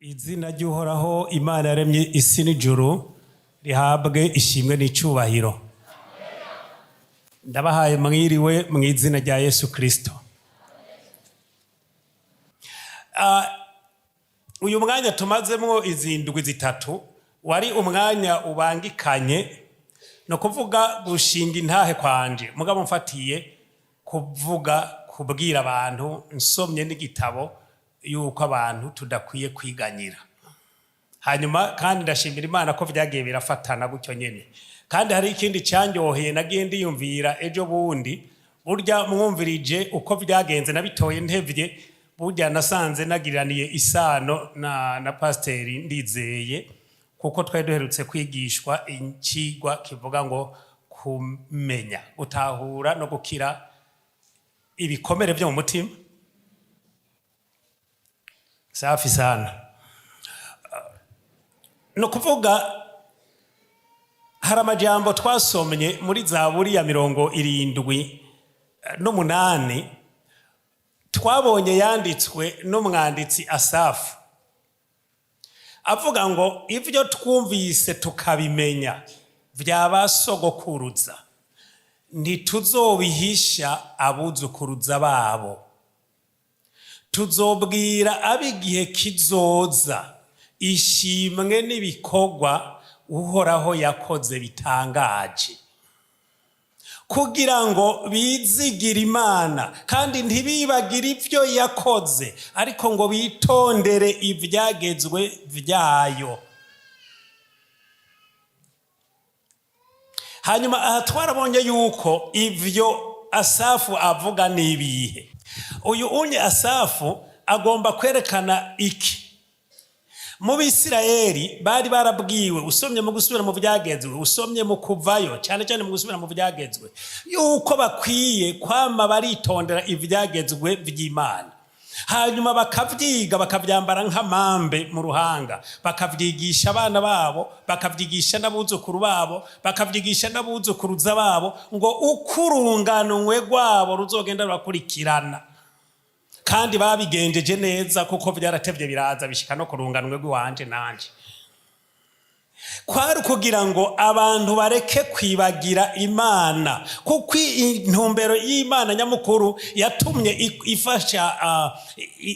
Izina ry'Uhoraho Imana yaremye isi n'ijuru rihabwe ishimwe n'icyubahiro. Ndabahaye mwiriwe mu izina rya Yesu Kristo. Uyu mwanya tumazemwo izi ndwi zitatu wari umwanya ubangikanye, ni ukuvuga gushinga intahe kwanje, mugabo mfatiye kuvuga kubwira abantu nsomye n'igitabo yuko abantu tudakwiye kwiganyira. Hanyuma kandi ndashimira Imana ko vyagiye birafatana gutyo nyene. Kandi hari ikindi cyanyoheye nagiye ndiyumvira ejo bundi, burya mwumvirije uko vyagenze nabitoye ntevye, burya nasanze nagiraniye isano na pasiteri Ndizeye, kuko twari duherutse kwigishwa ikigwa kivuga ngo kumenya gutahura no gukira ibikomere vyo mu mutima. Safi sana. Ni ukuvuga hari amajambo twasomye muri Zaburi ya 78, twabonye yanditswe n'umwanditsi Asafu, avuga ngo ibyo twumvise tukabimenya vyabasogokuruza ntituzobihisha abuzukuruza babo, tuzobwira ab'igihe kizoza ishimwe n'ibikorwa Uhoraho yakoze bitangaje, kugira ngo bizigire Imana kandi ntibibagire ibyo yakoze, ariko ngo bitondere ibyagezwe vyayo. Hanyuma aha twarabonye yuko ivyo Asafu avuga n'ibihe. Uyu unye Asafu agomba kwerekana iki? Mu Bisirayeli bari barabwiwe, usomye mu Gusubira mu Byagezwe, usomye mu Kuvayo, cyane cyane mu Gusubira mu Byagezwe, yuko bakwiye kwama baritondera ibyagezwe by'Imana, hanyuma bakabyiga, bakabyambara nk'amambe mu ruhanga, bakabyigisha abana babo, bakabyigisha n'abuzukuru babo, bakabyigisha n'abuzukuruza babo, ngo ukurunganwe rwabo ruzogenda rurakurikirana. Kandi babigenjeje neza, kuko byaratevye biraza bishika no kurunganwe rw'iwanje nanje. Kwari kugira ngo abantu bareke kwibagira Imana, kuko intumbero y'Imana nyamukuru yatumye ifasha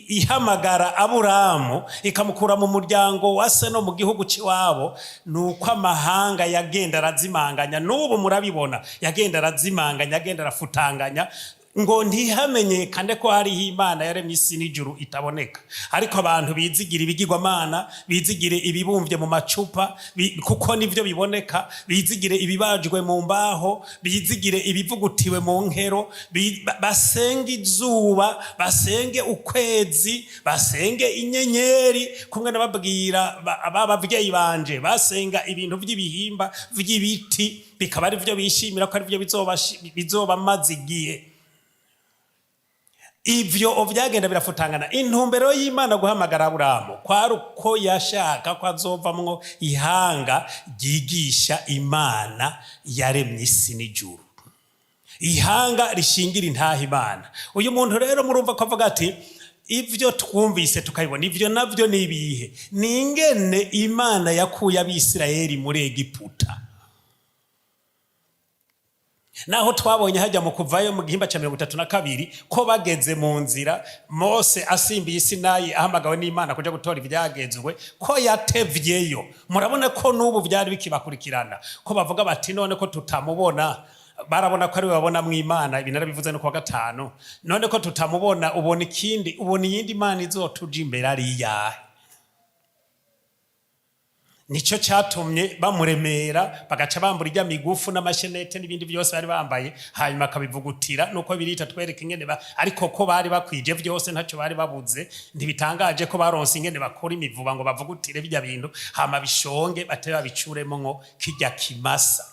ihamagara Aburamu ikamukura mu muryango wa se no mu gihugu c'iwabo, ni uko amahanga yagenda arazimanganya. N'ubu murabibona, yagenda arazimanganya, yagenda arafutanganya, ngo ntihamenyekane ko hariho Imana yaremye isi n'ijuru itaboneka. Ariko abantu bizigira ibigirwamana, bizigire ibibumbye mu macupa, kuko nivyo biboneka, bizigire ibibajwe mu mbaho, bizigire ibivugutiwe mu nkero, basenge izuba, basenge ukwezi, basenge inyenyeri. Kumwe nababwira abavyeyi banje basenga ibintu vy'ibihimba vy'ibiti, bikaba ari vyo bishimira ko ari vyo bizobamaza igihe. Ivyo vyagenda birafutangana. Intumbero y'Imana guhamagara Aburamu kwari uko yashaka ko azovamwo ihanga ryigisha Imana yaremye isi n'ijuru, ihanga rishingira intaha Imana. Uyu muntu rero murumva ko avuga ati ivyo twumvise tukabibona, ivyo navyo ni ibihe? Ni ingene Imana yakuye Abisirayeli muri Egiputa. Naho twabonye hajya mu Kuvayo mu gihimba cya 32 ko bageze mu nzira, Mose asimbiye Isinayi ahamagawe n'Imana kuja gutora ivyagezwe, ko yatevyeyo. Murabona ko n'ubu vyari bikibakurikirana, ko bavuga bati none ko tutamubona. Barabona ko ari we babona mu Imana, ibi narabivuze no kuwa gatanu. None ko tutamubona, ubona ikindi, ubona iyindi Imana izotuja imbere ari iyahe? Nico cyatumye bamuremera, bagaca bambura ijya migufu n'amashenete n'ibindi byose bari bambaye, hanyuma akabivugutira. Nuko birita twereka ingene ariko ko bari bakwije byose, ntacyo bari babuze. Ntibitangaje ko baronse ingene bakora imivuba ngo bavugutire bijya bintu, hama bishonge bate babicuremo ngo kijya kimasa.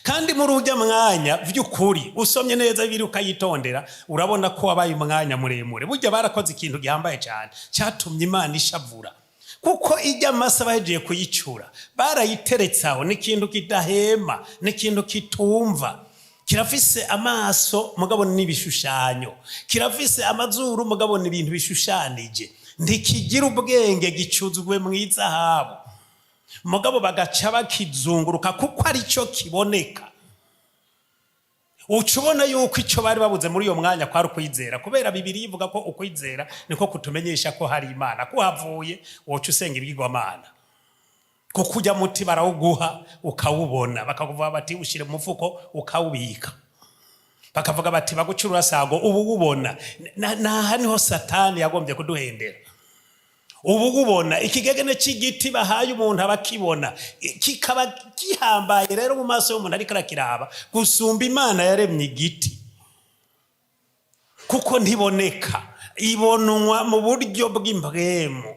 Kandi muri ujya mwanya, by'ukuri usomye neza biri ukayitondera, urabona ko wabaye umwanya muremure. Burya barakoze ikintu gihambaye cyane cyatumye Imana ishavura, kuko ijya masa bahejeje kuyicura barayiteretse aho. Ni ikintu kidahema, ni ikintu kitumva. Kirafise amaso, mugabo n'ibishushanyo; kirafise amazuru, mugabo ni ibintu bishushanije. Ntikigira ubwenge, gicuzwe mu izahabu. Mugabo bagaca bakizunguruka kuko aricyo kiboneka. Uca ubona yuko icyo bari babuze muri uyo mwanya kwari ukwizera, kubera Bibiri ivuga ko ukwizera niko kutumenyesha ko hari Imana. Ko havuye woca usenga ibigirwamana, kuko ujya muti barawuguha ukawubona, bakakuvuga bati ushyire mu mufuko ukawubika, bakavuga bati baguca urasago ubu ubona. Naha niho Satani yagombye kuduhendera. Ubu ubona ikigegene cy'igiti bahaye umuntu abakibona, kikaba gihambaye rero mu maso y'umuntu ariko arakiraba gusumba Imana yaremye igiti, kuko ntiboneka, ibonwa mu buryo bw'impwemu.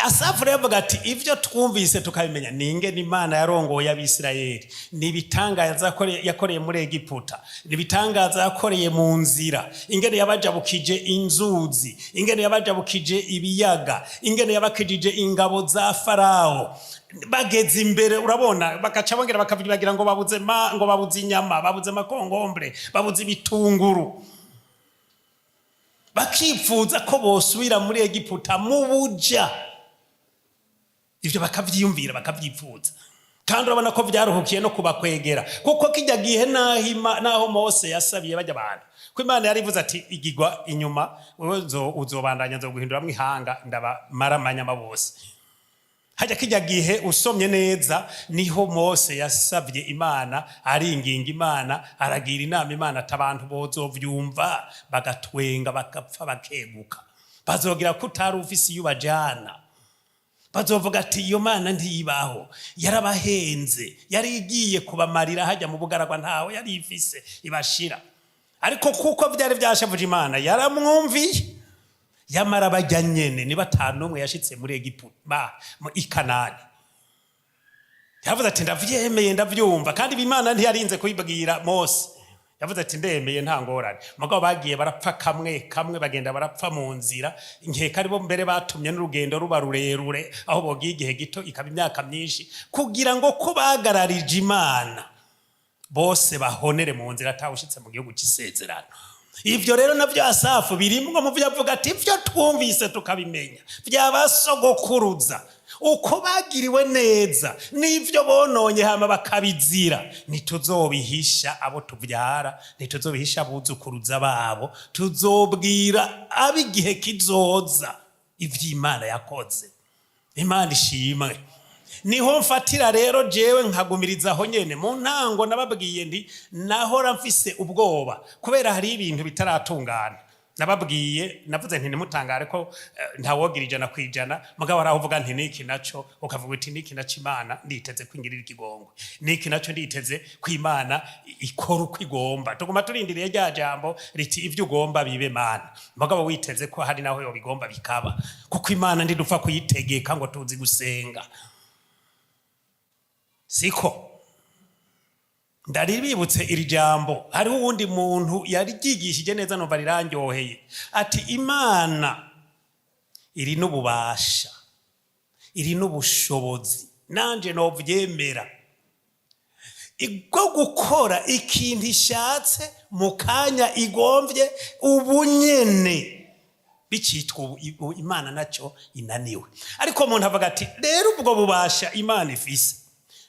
Asafu rero avuga ati ibyo twumvise tukabimenya ni ingene Imana yarongoye Abisirayeli, ni ibitangaza yakoreye muri Egiputa, ni ibitangaza yakoreye mu nzira, ingene yabajabukije inzuzi, ingene yabajabukije ibiyaga, ingene yabakijije ingabo za Farawo. Bageze imbere, urabona, bagaca bongera bakavyibagira ngo babuze ngo babuze inyama, babuze amakongombure, babuze ibitunguru, bakipfuza ko bosubira muri Egiputa mu buja. Ivyo bakavyiyumvira, bakavyipfuza, kandi urabona ko vyaruhukiye no kubakwegera, kuko kijya gihe naho Mose yasabiye bajya abantu ko Imana yari ivuze ati igigwa inyuma, wewe uzobandanya, nzoguhinduramwo ihanga, ndabamara amanyama bose. Hajya kijya gihe usomye neza, niho Mose yasabye Imana, aringinga Imana, aragira inama Imana ati abantu bozovyumva bagatwenga, bagapfa, bakeguka, bazogira ko utari ufise iyo ubajana, bazovuga ati iyo Mana ntibaho, yarabahenze, yari igiye kubamarira hajya mu bugaragwa, ntawe yari ifise ibashira. Ariko kuko byari byashavuje Imana, yaramwumviye. Yamara bajya nyene niba ata n'umwe yashitse muri Egiputa i Kanani. Yavuze ati ndavyemeye, ndavyumva. Kandi Imana ntiyarinze kubibwira Mose, yavuze ati ndemeye, nta ngorane. Mugabo bagiye barapfa kamwe kamwe, bagenda barapfa mu nzira. Nkeka aribo mbere batumye n'urugendo ruba rurerure, aho bogiye igihe gito ikaba imyaka myinshi, kugira ngo ko bagararije Imana bose bahonere mu nzira, atawushitse mu gihugu cy'isezerano. Ivyo rero navyo Asafu birimwo mu vyo avuga ati ivyo twumvise tukabimenya vyabasogokuruza, uko bagiriwe neza n'ivyo bononye hama bakabizira, ntituzobihisha abo tuvyara, ntituzobihisha abuzukuruza babo, tuzobwira ab'igihe kizoza ivy'Imana yakoze. Imana ishimwe. Niho mfatira rero jewe nkagumiriza aho nyene mu ntango nababwiye nti nahora mfise ubwoba kubera hari ibintu bitaratungana. Nababwiye, navuze nti ntimutangare ko ntawogira 100%. Mugabo araho uvuga nti niki naco, ukavuga uti niki naco Imana nditeze kwingirira ikigongwe, niki naco nditeze ko Imana ikora uko igomba. Tuguma turindiriye rya jambo riti ivyo ugomba bibe, Mana. Mugabo witeze ko hari naho yobigomba bikaba, kuko Imana ndidupfa kuyitegeka ngo tuzi gusenga. Siko ndaribibutse iri jambo, hariho uwundi muntu yaryigishije neza, numva rirandyoheye, ati Imana iri n'ububasha, iri n'ubushobozi, nanje novyemera, bwo gukora ikintu ishatse mu kanya igomvye ubunyene, bicitwa Imana nacyo inaniwe. Ariko umuntu avuga ati rero ubwo bubasha Imana ifise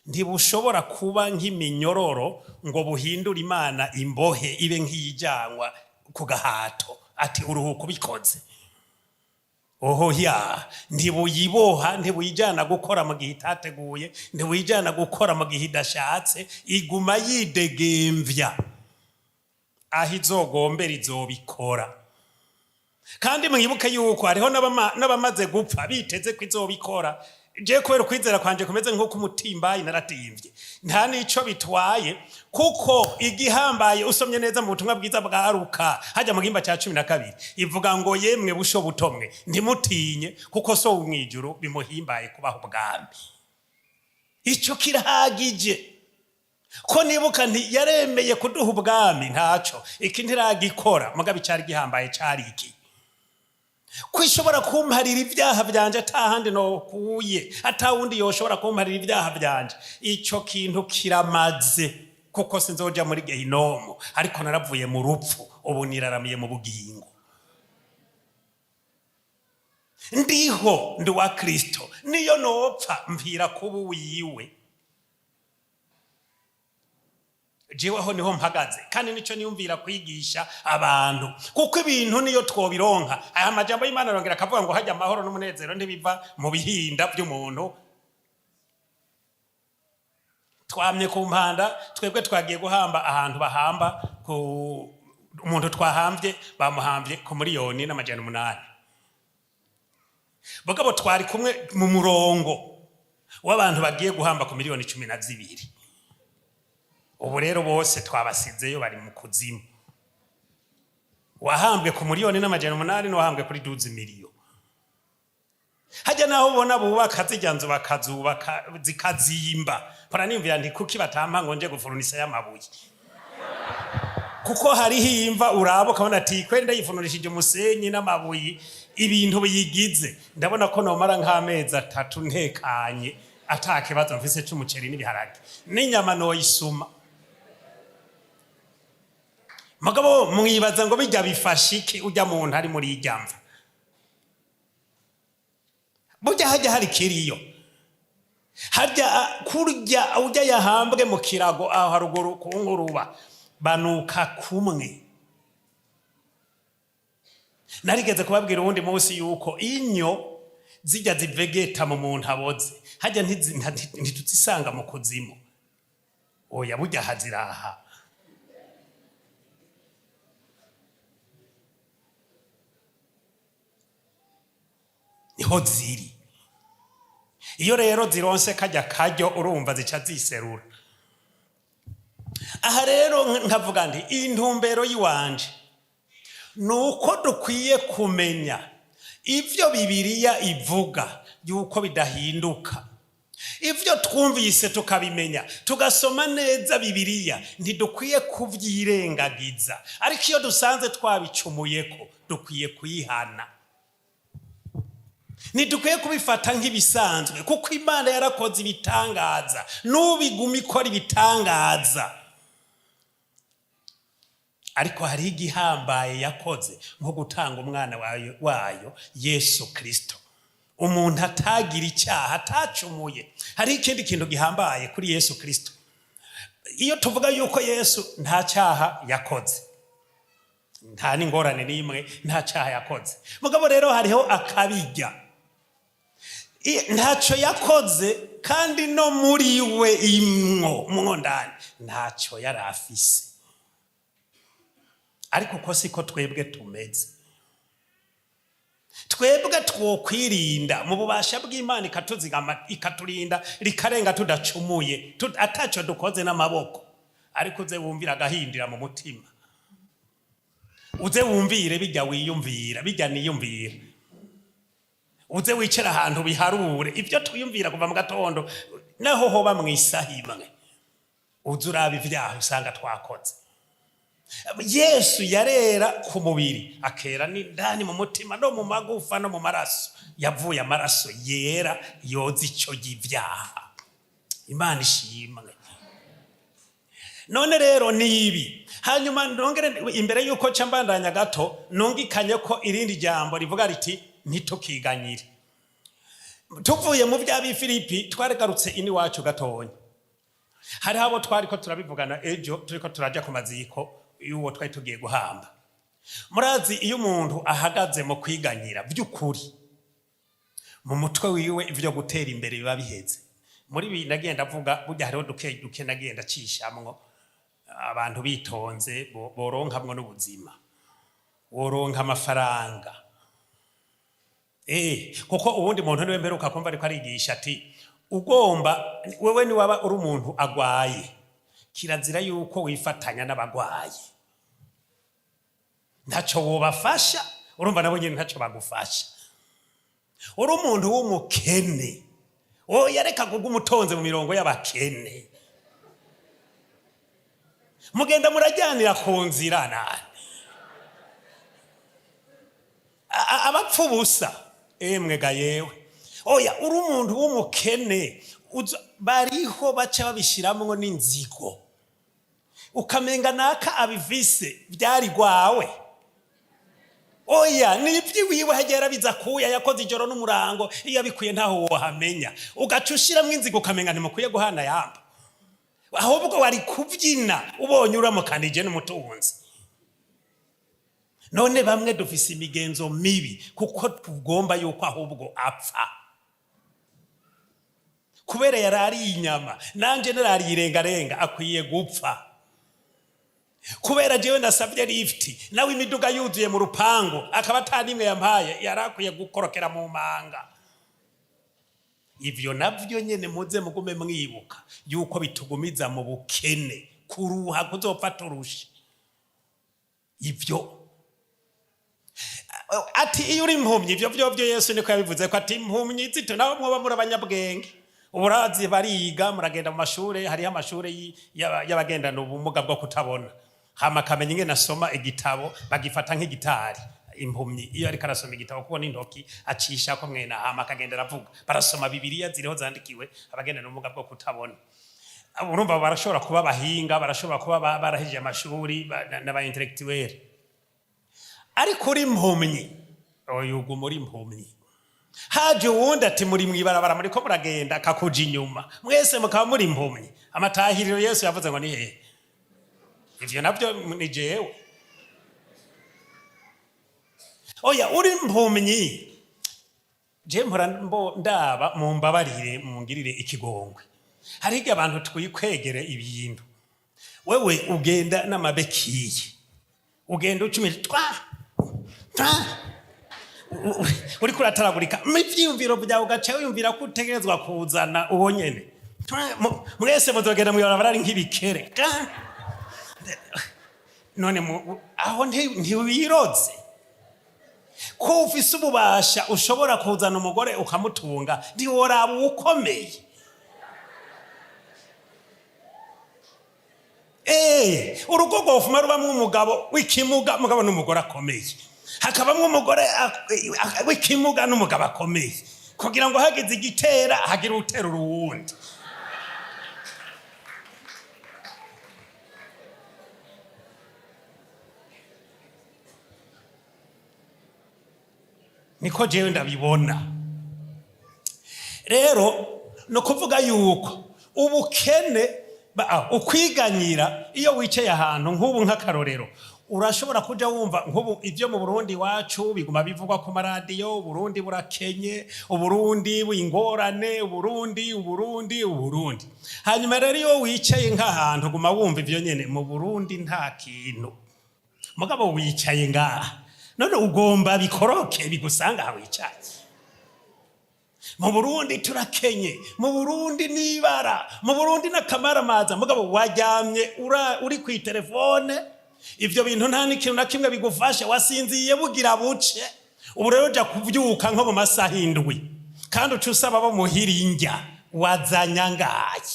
ntibushobora kuba nk'iminyororo ngo buhindure Imana imbohe, ibe nk'iyijyanwa ku gahato, ati uruhuko ubikoze. Ohoya, ntibuyiboha, ntibuyijyana gukora mu gihe itateguye, ntibuyijyana gukora mu gihe idashatse. Iguma yidegemvya, aho izogombera izobikora. Kandi mwibuke yuko hariho n'abamaze gupfa biteze ko izobikora. Je kubera ukwizera kwanje kumeze nk'uko umutimbayi, naratimvye, nta n'ico bitwaye, kuko igihambaye, usomye neza mu butumwa bwiza bwa Luka, hajya mu gihimba cya 12, ivuga ngo yemwe busho butomwe, ntimutinye, kuko so mw'ijuru bimuhimbaye kubaha ubwami. Ico kirahagije. Ko nibuka nti yaremeye kuduha ubwami, ntaco iki ntiragikora, mugabo icari gihambaye cari iki: ko ishobora kumparira ibyaha byanje atahandi nokuye, atawundi yoshobora kumparira ibyaha byanje. Ico kintu kiramaze, kuko sinzoja muri gehinomu, ariko naravuye mu rupfu, ubu niraramiye mu bugingo. Ndiho, ndi wa Kristo, niyo nopfa mpfira kuba uwiwe. Jewe aho niho mpagaze, kandi nico niyumvira kwigisha abantu, kuko ibintu niyo twobironka. Aya majambo y'Imana arongera akavuga ngo hajya amahoro n'umunezero ntibiva mu bihinda by'umuntu. Twamye ku mpanda, twebwe twagiye guhamba ahantu bahamba ku umuntu twahambye, bamuhambye ku 1,800,000. Mugabo twari kumwe mu murongo w'abantu bagiye guhamba ku 12 miliyoni. Ubu rero bose twabasizeyo, bari mu kuzimu. Wahambwe ku 1,800,000 n'uwahambwe kuri 12 millions. Hajya naho ubona bubaka zijya nzu, bakazubaka zikazimba, mpora niyumvira nti kuki batampa ngo nje gufurunisa y'amabuye? Kuko hariho imva uraba ukabona ati kwenda ndayifunurishije umusenyi n'amabuye, ibintu biyigize, ndabona ko nomara nk'amezi 3 ntekanye, ata kibazo mfise c'umuceri n'ibiharage n'inyama noyisuma. Mugabo mwibaza ngo bijya bifasha iki ujya muntu ari muri ijya mva? Burya hajya hari kiriyo, harya kurya ujya yahambwe mu kirago aho haruguru ku nkuruba, banuka kumwe. Narigeze kubabwira uwundi munsi yuko inyo zijya zivegeta mu muntu aboze hajya, ntituzisanga mu kuzimu. Oya, burya haziraha. Niho ziri. Iyo rero zironse kajya karyo, urumva zica ziserura. Aha rero nkavuga nti intumbero y'iwanje ni uko dukwiye kumenya ibyo Bibiliya ivuga yuko bidahinduka, ibyo twumvise tukabimenya, tugasoma neza Bibiliya. Ntidukwiye kubyirengagiza, ariko iyo dusanze twabicumuyeko dukwiye kuyihana. Ntidukwiye kubifata nk'ibisanzwe, kuko Imana yarakoze ibitangaza, n'ubiguma ikora ibitangaza. Ariko hariho igihambaye yakoze, nko gutanga umwana wayo Yesu Kirisito, umuntu atagira icyaha, atacumuye. Hariho ikindi kintu gihambaye kuri Yesu Kirisito. Iyo tuvuga yuko Yesu nta cyaha yakoze, nta n'ingorane n'imwe, nta cyaha yakoze. Mugabo rero hariho akabijya: ntacyo yakoze, kandi no muri we imwo mwo ndani ntacyo yari afise. Ariko uko siko twebwe tumeze. Twebwe twokwirinda mu bubasha bw'Imana, ikatuzigama, ikaturinda rikarenga tudacumuye, atacyo dukoze n'amaboko. Ariko uze wumvira agahindira mu mutima, uze wumvire bijya wiyumvira, bijya niyumvira, uze wicare ahantu biharure ibyo twiyumvira kuva mu gatondo, naho hoba mu isaha imwe, uze uraba ibyaha usanga twakoze. Yesu yarera ku mubiri, akera n'indani mu mutima no mu magufa no mu maraso. Yavuye amaraso yera yoza icyo y'ibyaha. Imana ishimwe. None rero ni ibi. Hanyuma nongere, imbere y'uko nca mbandanya gato, nungikanye ko irindi jambo rivuga riti ntitukiganyire. Tuvuye mu bya Filipi, twaragarutse iwacu gatonya. Hariho abo twari ko turabivugana ejo, turiko turajya ku maziko y'uwo twari tugiye guhamba. Murazi, iyo umuntu ahagaze mu kwiganyira by'ukuri, mu mutwe wiwe ibyo gutera imbere biba biheze. Muri ibi nagenda avuga, burya hariho duke duke nagenda acishamwo abantu bitonze boronkamwo n'ubuzima, woronka amafaranga. Kuko ubundi muntu niwe mperuka kumva ariko arigisha ati ugomba wewe niwaba uri umuntu agwaye, kirazira yuko wifatanya n'abagwaye, ntacyo wobafasha. Urumva nabo nyine ntacyo bagufasha. Uri umuntu w'umukene, oya, reka kuguma utonze mu mirongo y'abakene. Mugenda murajyanira ku nzira nani abapfa ubusa. Emwe ga yewe, oya, uri umuntu w'umukene, bariho baca babishiramwo n'inzigo, ukamenga naka abivise byari rwawe. Oya, ni iby'iwiwe, hagera biza kuya yakoze ijoro n'umurango, iyo abikuye ntaho wohamenya, ugaca ushiramwo inzigo, ukamenga ntimukwiye guhana yamba, ahubwo wari kubyina ubonye uramukanije n'umutunzi. None bamwe dufise imigenzo mibi kuko tugomba yuko ahubwo apfa kubera yarariye inyama, nanje narariye irengarenga, akwiye gupfa kubera jewe nasabye lift, nawe imiduga yuzuye mu rupangu akaba ata n'imwe yampaye, yari akwiye gukorokera mu manga. Ivyo navyo nyene muze mugume mwibuka yuko bitugumiza mu bukene, kuruha kuzopfa turushe. Ivyo ati iyo uri impumyi, ivyo vyovyo Yesu niko yabivuze ko ati impumyi zito nawe mwoba muri abanyabwenge. Uburazi bariga, muragenda mu mashure, hariho amashure y'abagendana ubumuga bwo kutabona, hama akamenya ingene asoma igitabo, bagifata nk'igitari impumyi iyo ariko arasoma igitabo, kuko n'intoki acishako mwena, hama akagenda aravuga. Barasoma Bibiliya ziriho zandikiwe abagendana ubumuga bwo kutabona. Urumva barashobora kuba abahinga, barashobora kuba barahejeje amashuri, n'aba intellectuel. Ariko uri impumyi, oya, uguma uri impumyi. Haje uwundi ati muri mwibarabara muriko muragenda, akakuja inyuma, mwese mukaba muri impumyi. Amatahiriro Yesu yavuze ngo ni hehe? Ivyo navyo ni jewe. Oya, uri impumyi, je mpora ndaba, mumbabarire, mungirire ikigongwe, hari igihe abantu twikwegere ibintu. Wewe ugenda n'amabekiye, ugenda ucumije twa twa, uriko urataragurika mu ivyiyumviro vyawe, ugaca wiyumvira ko utegerezwa kuzana uwo nyene. Mwese muzogenda mw'ibarabara ari nk'ibikere. Twa. None aho ntiwiroze ko ufise ububasha, ushobora kuzana umugore ukamutunga, ntiworaba uwukomeye? Urugo rwofuma rubamwo umugabo w'ikimuga mugabo n'umugore akomeye, hakabamwo umugore w'ikimuga n'umugabo akomeye, kugira ngo hagize igitera hagire uterura uwundi. Niko jewe ndabibona. Rero ni ukuvuga yuko ubukene ukwiganyira, iyo wicaye ahantu nk'ubu, nk'akarorero, urashobora kuja wumva nk'ubu ibyo mu Burundi iwacu biguma bivugwa ku maradiyo: Uburundi burakenye, Uburundi ingorane, Uburundi, Uburundi, Uburundi. Hanyuma rero iyo wicaye nk'ahantu uguma wumva ivyo nyene, mu Burundi nta kintu, mugabo wicaye ngaha, none ugomba bikoroke bigusanga aha wicaye? Mu Burundi turakenye, mu Burundi n'ibara, mu Burundi n'akamaramaza, mugabo waryamye uri ku telefone, ivyo bintu nta n'ikintu na kimwe bigufasha, wasinziye bugira buce. Ubu rero uja kuvyuka nko mu masaha 7, kandi uca usaba bo muhira indya wazanya ngaye,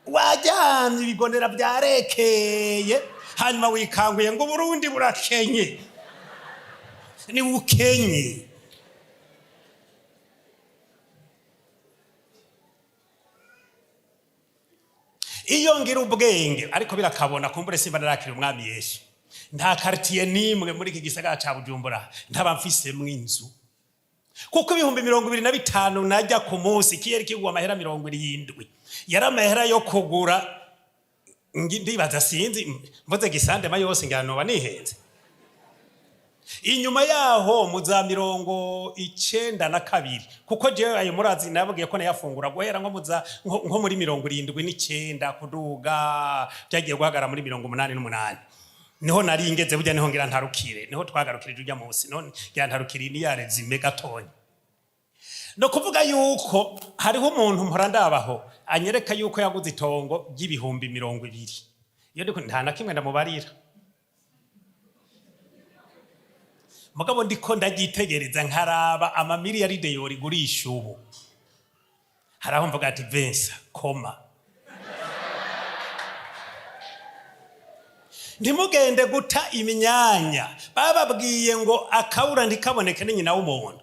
waryamye ibigonera vyarekeye, hanyuma wikanguye ngo Uburundi burakenye. Ni ukenye. Iyo ngira ubwenge, ariko birakabona kumbure simba narakira umwami Yesu, nta quartier n'imwe muri iki gisagara ca Bujumbura ntaba mfisemwo inzu, kuko 25,000 najya ku munsi kiyeri kigwa amahera 70, yari amahera yo kugura ndibaza, sinzi, mvuze gisandema yose ngira noba nihenze. Inyuma yaho mu za 92, kuko jewe ayo murazi nababwiye ko nayafungura guhera nko muza nko muri 79 kuduga, byagiye guhagarara muri 88, niho nari ngeze. Burya niho ngira ntarukire, niho twagarukirije ujya munsi, niho ngira ntarukire ni ya résumé gatonya. No kuvuga yuko hariho umuntu mpora ndabaho anyereka yuko yaguze itongo ry'ibihumbi 20, iyo ndiko nta na kimwe ndamubarira, mugabo ndiko ndaryitegereza nkaraba amamiliyaride yorigurisha ubu, haraho mvuga ati Vincent koma. Ntimugende guta imyanya. Bababwiye ngo akabura ntikaboneke ni nyina w'umuntu.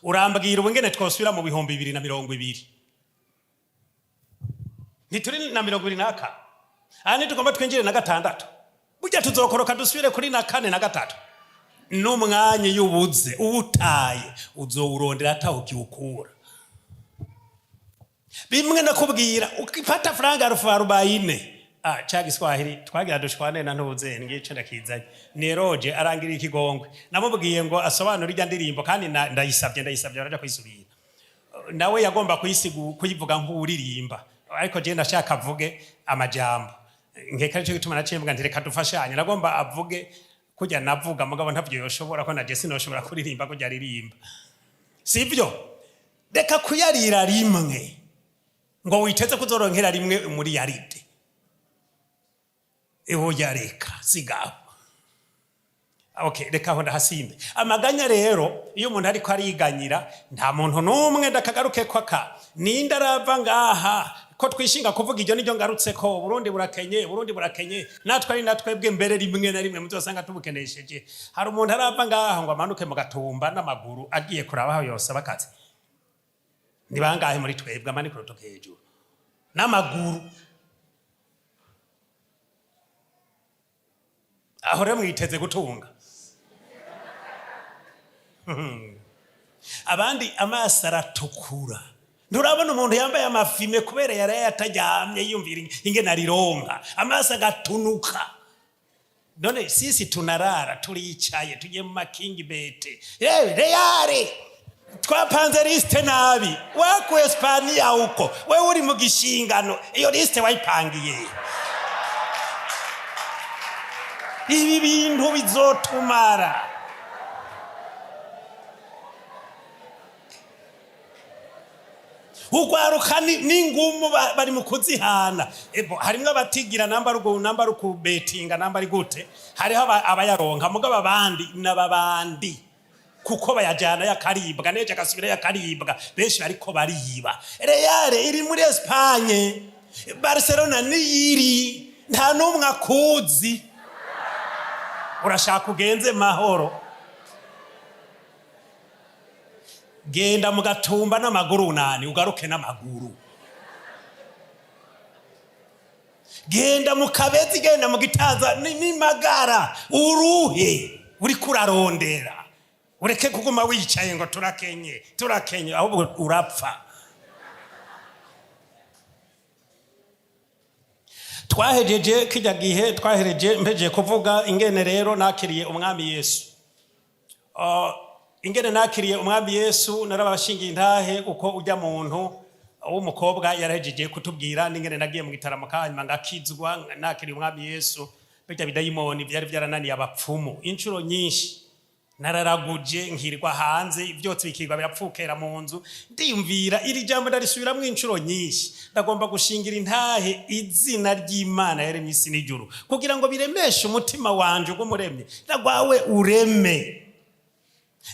Urambwira ubu ngene twosubira mu 2020? Ntituri na 21, aha ntitugomba twinjire na gatandatu. Burya tuzokoroka dusubire kuri na kane na gatatu. N'umwanya iyo ubuze, uwutaye, uzowurondera ataho ukiwukura. Bimwe nakubwira, ukifata franga 40,000. Ah, ca Giswahili twagira dushwane na ntuze ngice ndakizanye. Neroje arangira ikigongwe, namubwiye ngo asobanure irya ndirimbo, kandi ndayisabye baraja kuyisubira. Nawe yagomba kuyivuga nk'uririmba, ariko je ndashaka avuge amajambo. Nkeka aricyo gituma naciye mvuga nti reka dufashanye. Nagomba avuge kujya navuga, mugabo ntavyo yoshobora, ko na je sinoshobora kuririmba kujya aririmba, sivyo? Reka kuyarira rimwe ngo witeze kuzoronkera rimwe muri yaride. Ehoya, reka sigaho. Okay, reka aho ndahasimbe. Amaganya rero, iyo umuntu ariko ariganyira, nta muntu n'umwe. Ndakagaruke ko aka ninde arava ngaha ko twishinga kuvuga iryo niryo ngarutse ko Burundi burakenye, Burundi burakenye. Natwe ari natwebwe mbere, rimwe na rimwe muzosanga tubukenesheje. Hari umuntu arava ngaha ngo amanuke mu Gatumba n'amaguru agiye kuraba aho yosaba akazi? Ni bangahe muri twebwe? Amanike urutoke hejuru n'amaguru. Aho rero mwiteze gutunga? Abandi amaso aratukura, nturabona umuntu yambaye amafime kubera yaraye ataryamye, yiyumvira ingene arironka, amaso agatunuka. None sisi tunarara turicaye, tugiye mu makingi bete Real, twapanze liste nabi. Waku Espania uko wewe uri mu gishingano, iyo liste wayipangiye? Ibi bintu bizotumara. Ugwaruka n'ingumu bari mu kuzihana. Ebo, harimwo abatigira namba ari namba ari ukubetinga, namba ari gute. Hariho abayaronka, mugabo abandi n'ababandi kuko bayajyana yakaribwa nejo agasubira yakaribwa. Benshi bariko bariba. Real iri muri Espagne, Barcelona niyiri, nta n'umwe akuzi. Urashaka ugenze mahoro, genda mu Gatumba n'amaguru unani, ugaruke n'amaguru. Genda mu Kabezi, genda mu Gitaza n'imagara, uruhe uriko urarondera. Ureke kuguma wicaye ngo turakenye, turakenye, ahubwo urapfa. Twahejeje kijya gihe, twahereje mpejeje kuvuga ingene rero nakiriye Umwami Yesu. Ingene nakiriye Umwami Yesu, narabashingiye intahe uko ujya muntu w'umukobwa yarahejeje kutubwira n'ingene nagiye mu gitaramo, kanyuma ngakizwa, nakiriye Umwami Yesu. Bijya bidayimoni byari byarananiye abapfumu inshuro nyinshi, nararaguje nkirwa hanze, ibyotsi bikirwa birapfukera mu nzu. Ndiyumvira iri jambo, ndarisubiramwo inshuro nyinshi. Ndagomba gushingira intahe izina ry'Imana yaremye isi n'ijuru, kugira ngo biremeshe umutima wanje ugumuremye. Nagwawe ureme,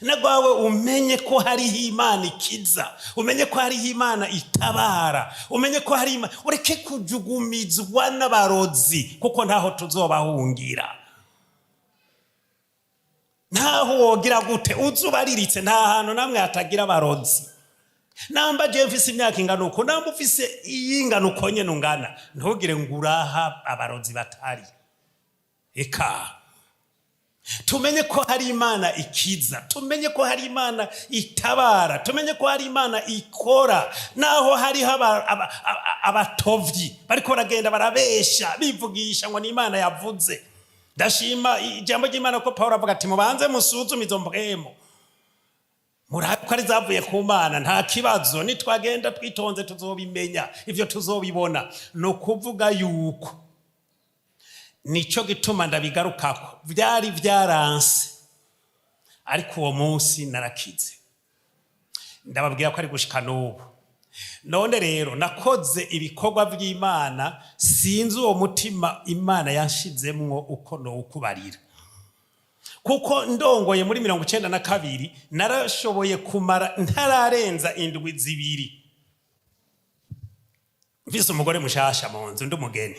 nagwawe umenye ko hariho Imana ikiza, umenye ko hariho Imana itabara, umenye ko hari Imana. Ureke kujugumizwa n'abarozi, kuko ntaho tuzobahungira. Ntaho wogira gute uzubariritse, nta hantu namwe hatagira abarozi. Namba je mfise imyaka ingana uko, namba ufise iyingana uko nyene ungana, ntugire ngo uraha abarozi batari. Eka tumenye ko hari Imana ikiza, tumenye ko hari Imana itabara, tumenye ko hari Imana ikora, naho hariho abatovyi bariko baragenda barabesha, bivugisha ngo ni Imana yavuze. Ndashima ijambo ry'Imana ko Pawulo avuga ati mubanze musuzume izo mpwemu, murabe ko ari zavuye ku Mana. Nta kibazo, nitwagenda twitonze tuzobimenya, ivyo tuzobibona. Ni ukuvuga yuko nico gituma ndabigarukako. Byari byaranse, ariko uwo munsi narakize. Ndababwira ko ari gushika n'ubu. None rero nakoze ibikorwa by'Imana, sinzi uwo mutima Imana yanshizemwo uko nowukubarira, kuko ndongoye muri 92 narashoboye kumara ntararenza indwi 2 mfise umugore mushasha mu nzu, ndi umugeni.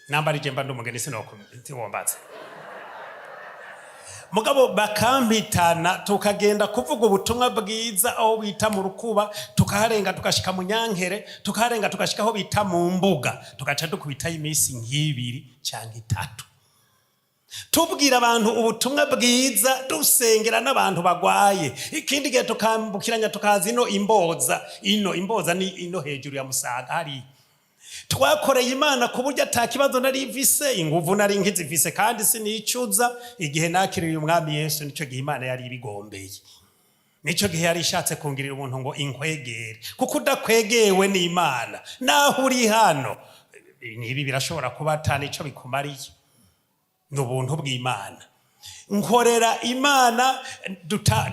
Namba ari je mba ndi umugeni, sinowombaza, mugabo bakampitana, tukagenda kuvuga ubutumwa bwiza aho bita mu Rukuba, tukaharenga tugashika mu Nyankere, tukaharenga tugashika aho bita mu Mbuga, tugaca dukubitayo iminsi nk'ibiri cyangwa 3, tubwira abantu ubutumwa bwiza, dusengera n'abantu bagwaye. Ikindi gihe tukambukiranya, tukaza ino Imboza. Ino Imboza ni ino hejuru ya Musaga hariya. Twakoreye Imana ku buryo ata kibazo nari mfise, inguvu nari nkizifise, kandi sinicuza igihe nakiriye Umwami Yesu. Nicyo gihe Imana yari ibigombeye, nicyo gihe yari ishatse kungirira ubuntu ngo inkwegere, kuko udakwegewe n'Imana, naho uri hano, nibi birashobora kuba ata nico bikumariye. Ni ubuntu bw'Imana. Nkorera Imana,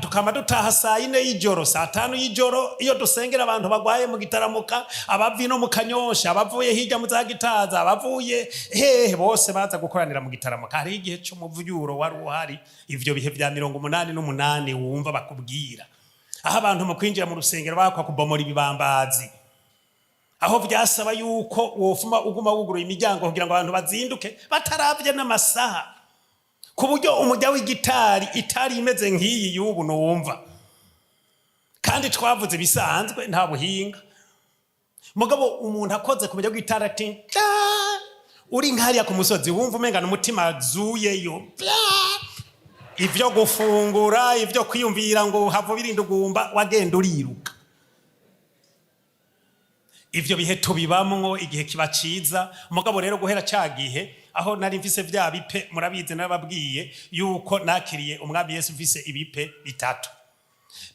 tukama dutaha saa 4 y'ijoro, saa 5 y'ijoro, iyo dusengera abantu bagwaye mu Gitaramuka, abavi no mu Kanyosha, abavuye hirya mu za Gitaza, abavuye hehe, bose baza gukoranira mu Gitaramuka. Hariho igihe c'umuvyuro wari uhari, ivyo bihe vya 88, wumva bakubwira aho abantu mu kwinjira mu rusengero bakwa kubomora ibibambazi, aho vyasaba yuko wofuma uguma wuguruye imiryango kugira ngo abantu bazinduke bataravye n'amasaha, ku buryo umujya w'igitari itari imeze nk'iyi y'ubu nuwumva. Kandi twavuze ibisanzwe, nta buhinga, mugabo umuntu akoze ku mujya w'igitari ati "Tya!", uri nkariya ku musozi wumva umengana umutima azuyeyo. Tya! Ivyo gufungura, ivyo kwiyumvira ngo hava birinda ugumba, wagenda uriruka. Ivyo bihe tubibamwo, igihe kiba ciza. Mugabo rero guhera ca gihe aho nari mfise vya bipe, murabizi narababwiye yuko nakiriye Umwami Yesu mfise ibipe bitatu.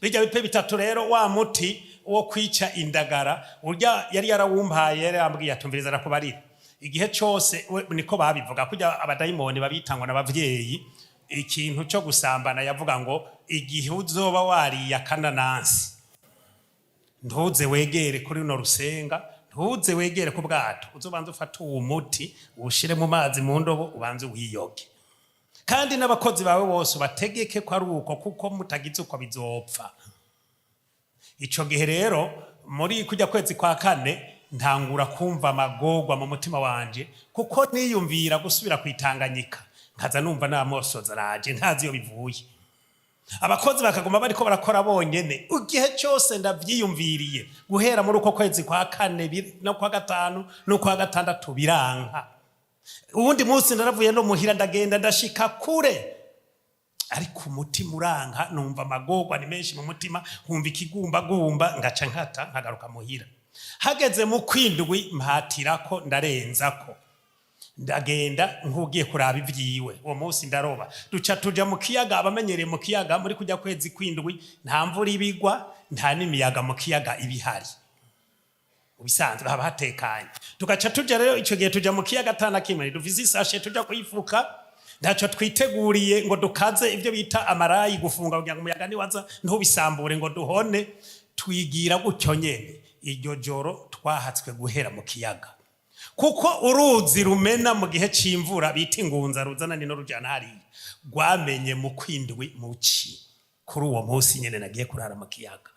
Bijya bipe bitatu rero, wa muti wo kwica indagara urya yari yarawumpaye, yari yambwiye atumviriza arakubarira igihe cose niko babivuga kurya abadayimoni babitangwa n'abavyeyi ikintu cyo gusambana. Yavuga ngo igihe uzoba wariye akananasi, ntuze wegere kuri runo rusenga, ntuze wegere ku bwato, uzobanze ufate uwo muti, uwushire mu mazi mu ndobo, ubanze wiyoge, kandi n'abakozi bawe bose ubategeke ko ari uko, kuko mutagize uko bizopfa. Ico gihe rero, muri kujya kwezi kwa kane, ntangura kumva amagorwa mu mutima wanje, kuko niyumvira gusubira kwitanganyika, nkaza numva n'amosozi araje, ntazi iyo bivuye. Abakozi bakaguma bariko barakora bonyene. Igihe cyose ndavyiyumviriye, guhera muri uko kwezi kwa kane no kwa gatanu no kwa gatandatu, biranka. Uwundi munsi naravuye no muhira, ndagenda, ndashika kure, ariko umutima uranka, numva amagorwa ni menshi mu mutima, nkumva ikigumbagumba, ngaca nkata nkagaruka muhira. Hageze mu kwindwi, mpatirako, ndarenzako, ndagenda nk'ugiye kuraba ibyiwe. Uwo munsi ndaroba, duca tuja mu kiyaga. Abamenyereye mu kiyaga, muri kujya kwezi kwindwi nta mvura ibigwa, nta n'imiyaga mu kiyaga iba ihari. Mu bisanzwe haba hatekanye. Tugaca tuja rero icyo gihe, tuja mu kiyaga atana kimwe dufise, isashe tuja kuyifuka, ntacyo twiteguriye ngo dukaze ibyo bita amarayi, gufunga kugira ngo umuyaga niwaza ntubisambure ngo duhone. Twigira gutyo nyene. Iryo joro twahatswe guhera mu kiyaga, kuko uruzi rumena mu gihe c'imvura bita Ingunza, ruzana nino rujana hariya, rwamenye mu kwindwi muci. Kuri uwo munsi nyene nagiye kurara mu kiyaga,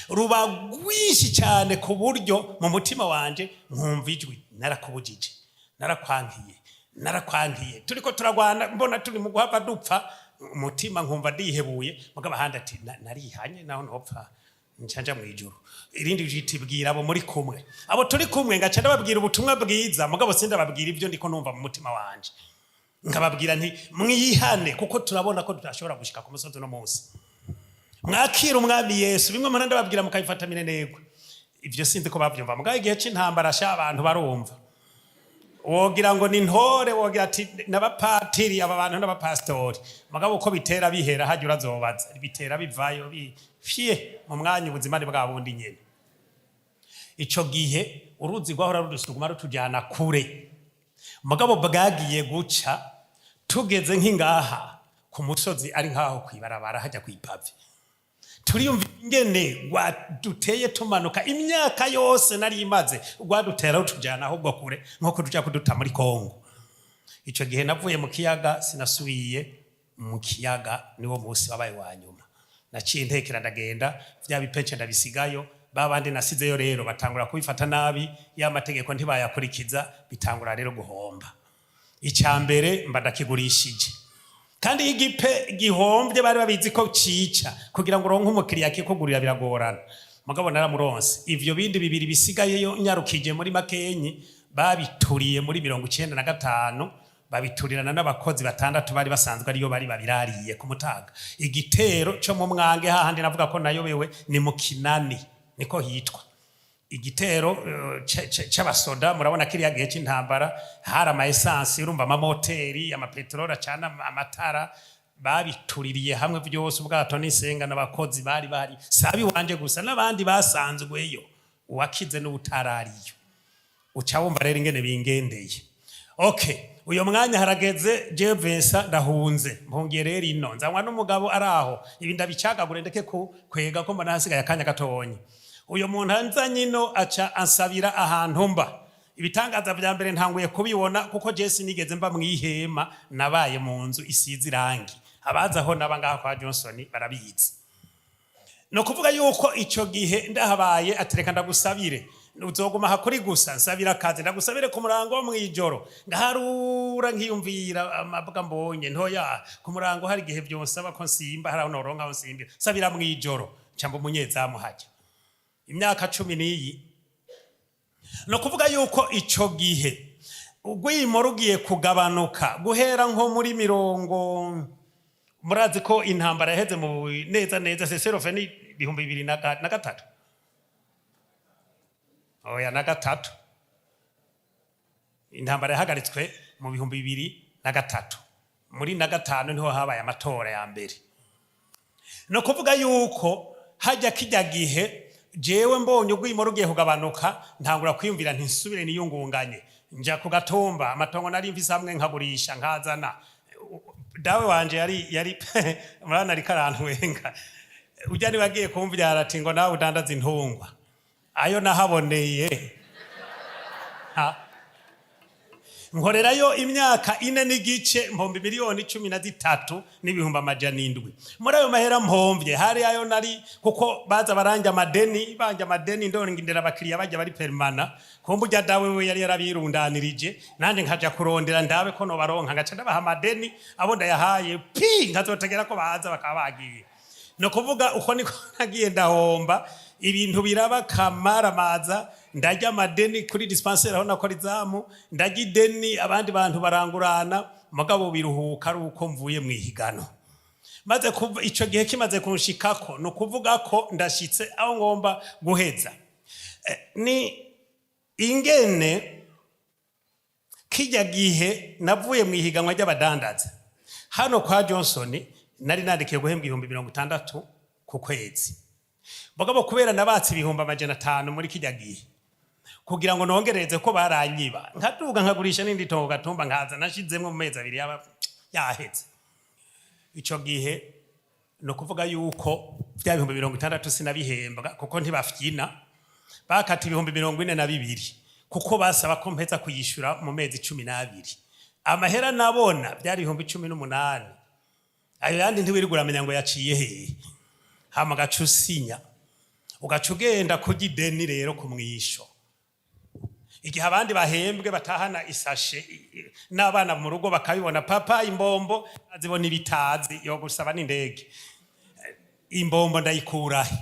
ruba rwinshi cyane, ku buryo mu mutima wanje nkumva ijwi: "Narakubujije, narakwankiye, narakwankiye." Turiko turagwana, mbona turi mu guhava dupfa, umutima nkumva ndihebuye. Mugabo ahandi ati: "Narihanye, naho ntopfa nca mu ijuru." Irindi jwi bwira abo muri kumwe, abo turi kumwe. Ngaca ndababwira ubutumwa bwiza, mugabo sindababwira ibyo ndiko numva mu mutima wanje. Nkababwira nti: "Mwihane, kuko turabona ko tudashobora gushika ku musozi uno munsi. Mwakira Umwami Yesu." Bimwe mpora ndababwira mukabifata minenegwe, ivyo sinzi ko bavyumva. Mugabo igihe c'intambara sha, abantu barumva, wogira ngo ni ntore, wogira ati n'abapatiri, aba bantu n'abapasitori. Mugabo uko bitera bihera, hajya urazobaza, bitera bivayo fye mu mwanya, ubuzima ni bwa bundi nyene. Ico gihe uruzi rwahora rudusuguma rutujyana kure, mugabo bwagiye guca tugeze nk'ingaha ku musozi, ari nk'aho kwibarabara hajya kw'ipave, turiyumva ingene rwaduteye tumanuka. Imyaka yose nari imaze, rwadutera rutujyana ahubwo kure, nko tuja kuduta muri Kongo. Ico gihe navuye mu kiyaga, sinasubiye mu kiyaga. Niwo munsi wabaye wa nyuma. Naciye ntekera, ndagenda, vya bipece ndabisigayo. Babandi nasizeyo rero batangura kubifata nabi, ya mategeko ntibayakurikiza, bitangura rero guhomba. Icya mbere mba ndakigurishije. Kandi iyo igipe gihombye, bari babizi ko cica. Kugira ngo uronke umukiriya akikugurira biragorana, mugabo naramuronse. Ivyo bindi bibiri bisigayeyo, nyarukije muri makenyi, babituriye muri 95, babiturirana n'abakozi batandatu bari basanzwe ariyo bari babirariye ku mutaga. Igitero co mu Mwange, hahandi navuga ko nayobewe, ni mu Kinani niko hitwa. Igitero c'abasoda, murabona kiriya gihe c'intambara hari ama essence, urumva amamoteri, amapeteroli acana amatara, babituririye hamwe byose, ubwato n'isenga n'abakozi bari bahari. Sabi wanje gusa, n'abandi basanzweyo, uwakize n'ubutarariyo. Uca wumva rero ingene bingendeye. Okay, uyo mwanya harageze, jewe Vincent ndahunze, mpungiye rero ino, nzanywa n'umugabo ari aho. Ibi ndabicagagure, ndeke ku kwega ko mbona hasigaye akanya gatonyi. Uyo muntu anzanye ino aca ansabira ahantu mba. Ibitangaza vya mbere ntanguye kubibona, kuko je sinigeze mba mw'ihema, nabaye mu nzu isize irangi. Abazi aho naba ngaha kwa Johnson barabizi. Ni ukuvuga yuko icyo gihe ndahabaye, atereka ndagusabire, uzoguma aha kuri gusa nsabira akazi, ndagusabire ku murango wo mw'ijoro. Ngaharura, nkiyumvira amabwa mbonye ntoya ku murango, hari igihe byonsaba ko nsimba, hari aho noronka aho nsimbira. Nsabira mw'ijoro, nca mba umunyezamu hajya imyaka 10 n'iyi. Ni ukuvuga yuko icyo gihe urwimo rugiye kugabanuka guhera nko muri mirongo, murazi ko intambara yaheze mu neza neza cessez-le-feu ni 2003, oya, na gatatu. Intambara yahagaritswe mu 2003, muri na gatanu niho habaye amatora ya mbere. Ni ukuvuga yuko hajya kijya gihe jewe mbonye urwimo rugiye kugabanuka, ntangura kwiyumvira nti nsubire niyungunganye, nja ku gatumba, amatongo nari mfise amwe nkagurisha, nkazana. Dawe wanje yari murana, ariko arantwenga ujya niba agiye kumvyara, ati ngo nawe udandaza intungwa. Ayo nahaboneye. Ha. Nkorerayo imyaka 4 n'igice, mpomba miliyoni 13,700,000. Muri ayo mahera mpomvye, hari ayo nari, kuko baza baranja amadeni, banja amadeni, ndongera abakiriya bajya bari permanent. Kumva ujya dawe we yari yarabirundanirije, nanje nkaja kurondera ndabe ko nobaronka, ngaca ndabaha amadeni. Abo ndayahaye pi, nkazotegera ko baza bakaba bagiye. Ni ukuvuga uko niko nagiye ndahomba, ibintu biraba kamaramaza. Ndarya amadeni kuri dispensaire aho nakora izamu, ndarya ideni abandi bantu barangurana. Mugabo biruhuka ari uko mvuye mu ihigano. Maze kuva ico gihe kimaze kunshikako, ni ukuvuga ko ndashitse aho ngomba guheza. Ni ingene kijya gihe navuye mu ihiganwa ry'abadandaza hano kwa Johnson, nari nandikiye guhembwa 60,000 ku kwezi. Mugabo kubera nabatse 500,000 muri kijya gihe kugira ngo nongereze, ko baranyiba, nkaduga nkagurisha n'indi tongo gatumba, nkaza nashizemwo, mu mezi 2 yaba yaheze. Ico gihe ni ukuvuga yuko bya 60,000 sinabihembwa, kuko ntibafyina, bakata 42,000, kuko basaba ko mpeza kuyishura mu mezi 12. Amahera nabona byari 18,000, ayo yandi ntiwirirwa uramenya ngo yaciye hehe. Hama ugaca usinya, ugaca ugenda kurya ideni rero ku mwisho. Igihe abandi bahembwe batahana isashe n'abana mu rugo bakabibona, papa imbombo azibona ibitazi yo gusaba n'indege. Imbombo ndayikurahe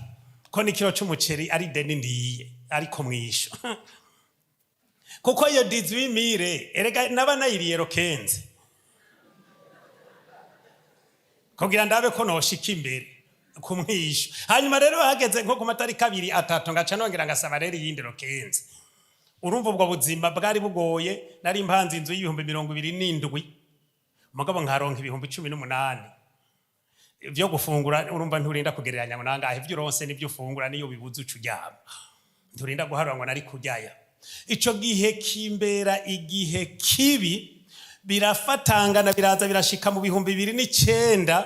ko n'ikiro c'umuceri ari ideni ndiye ariko mwisho? Kuko iyo 18 000 erega naba nayiriye le 15 kugira ndabe ko noshika imbere ku mwisho. Hanyuma rero hageze nko ku matariki 2, 3, ngaca nongera ngasaba rero iyindi le 15. Urumva ubwo buzima bwari bugoye. Nari mpanze inzu y'27,000, mugabo nkaronka 18,000 vyo gufungura. Urumva nturinda kugereranya ngo nangahe. Ivyo uronse nivyo ufungura, niyo bibuze uca uryama, nturinda guharura ngo nari kuryayo. Ico gihe kimbera igihe kibi, birafatangana, biraza birashika mu 2009,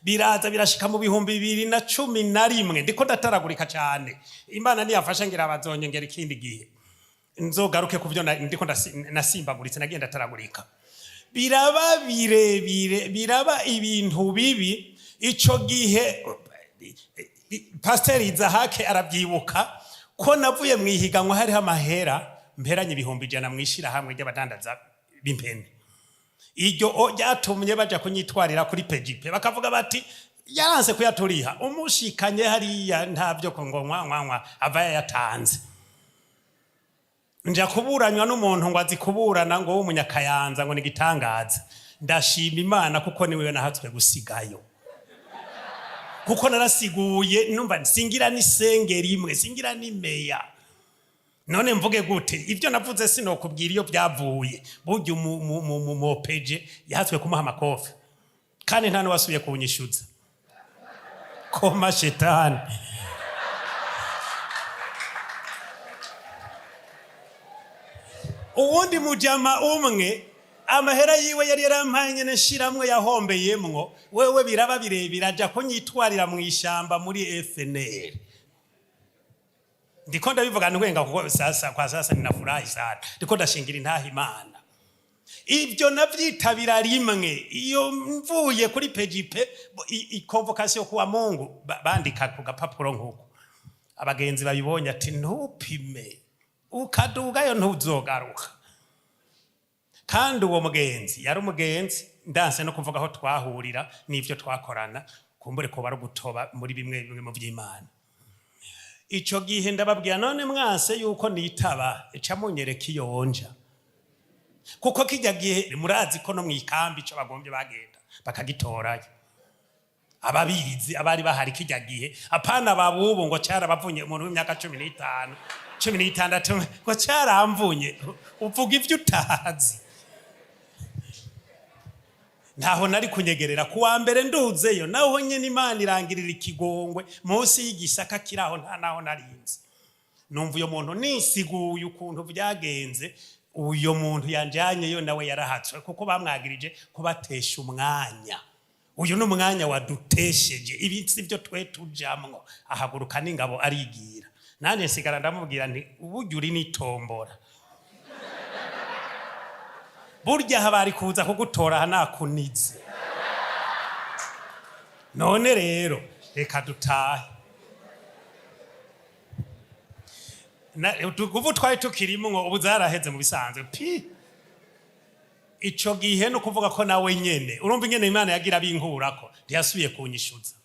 biraza birashika mu 2011. Ndiko ndataragurika cyane. Imana niyafasha ngira bazonyongera ikindi gihe, nzogaruke ku byo ndiko nasimbaguritse, nagiye ndataragurika. Biraba birebire, biraba ibintu bibi. Ico gihe Pasiteri Izahake arabyibuka. Ko navuye mu ihiganwa hariho amahera mperanye 100,000 mw'ishirahamwe ry'abadandaza b'impene. Iryo ryatumye baja kunyitwarira kuri PGP, bakavuga bati yaranse kuyaturiha, umushikanye hariya ntavyo ngo nkwa nkwa nkwa ava yayatanze. Nja kuburanywa n'umuntu ngo azi kuburana, ngo w'umunyakayanza, ngo ni igitangaza. Ndashima Imana kuko niwe nahatswe gusigayo, kuko narasiguye numva singira n'isengeri imwe, singira n'imeya. None mvuge gute? Ibyo navuze sinokubwira iyo byavuye. Burya umu OPJ yahatswe kumuha amakofi, kandi nta n'uwasubiye kunyishyuza. Koma shetani. Uwundi mujama umwe, amahera yiwe yari yarampaye nyene nshiramwe yahombeyemwo, wewe biraba birebire, aja kunyitwarira mu ishamba muri FNL. Ndiko ndabivuga ntwenga kuko sasa kwa sasa ninafurahi sana, ndiko ndashingira intaha Imana. Ibyo navyitabira rimwe iyo mvuye kuri PGP, i convocation kuwa Mungu, bandika ku gapapuro nkuko abagenzi babibonye ati ntupime ukadugayo ntuzogaruka. Kandi uwo mugenzi yari umugenzi, ndanse no kuvuga aho twahurira n'ivyo twakorana, kumbure ko bari gutoba muri bimwe bimwe mu vy'Imana. Ico gihe ndababwira, none mwanse yuko nitaba, ica munyereka iyo nja, kuko kijya gihe murazi ko no mw'ikambi ico bagombye bagenda bakagitorayo. Ababizi abari bahari kijya gihe, apana babubu ngo carabavunye. Umuntu w'imyaka 15, 16 ngo caramvunye, uvuga ivyo utazi. Ntaho nari kunyegerera. Kuwa mbere nduzeyo, naho nyene Imana irangirira ikigongwe munsi y'igisaka kiraho, nta naho narinzi. Numva uyo muntu nisiguye ukuntu vyagenze. Uyo muntu yanjanyeyo nawe yarahatswe, kuko bamwagirije kubatesha umwanya. Uyu ni umwanya wadutesheje, ibi si byo twe tujamwo. Ahaguruka n'ingabo arigira, nanjye nsigara ndamubwira nti uburyo uri nitombora, burya aha bari kuza kugutora aha nakunize. None rero reka dutahe. Ubu twari tukirimwo, ubu zaraheze mu bisanzwe pi. Ico gihe no kuvuga ko nawe nyene urumva ingene Imana yagira binkurako, ntiyasubiye kunyishuza.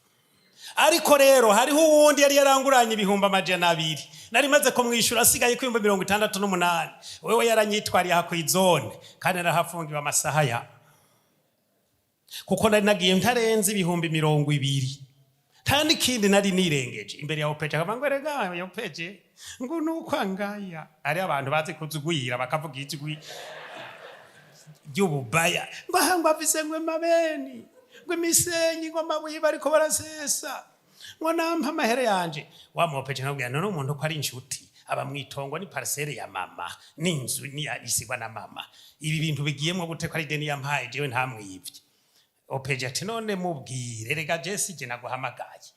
Ariko rero hariho uwundi yari yaranguranye 200,000, nari maze kumwishyura asigaye ku 68,000. Wewe yaranyitwariye aha kw'izone, kandi narahafungiwe amasaha ya, kuko nari nagiye ntarenze 20,000, nta n'ikindi nari nirengeje. Imbere ya OPJ akavuga ngo erega ya OPJ ngo nuko angaya. Ari abantu bazi kuzugwira bakavuga ijwi ry'ububaya, ngo aha ngo afise ngo amabeni, ngo imisenyi, ngo amabuye bariko barasesa, ngo nampa amahera yanje. Wa mu OPJ nkabwira, none umuntu ko ari inshuti, aba mwitongo, ni parcelle ya mama, n'inzu ni isigwa na mama, ibi bintu bigiyemwo gute ko ari deni yampaye jewe ntamwivye? OPJ ati none mubwire, rega je si je naguhamagaye,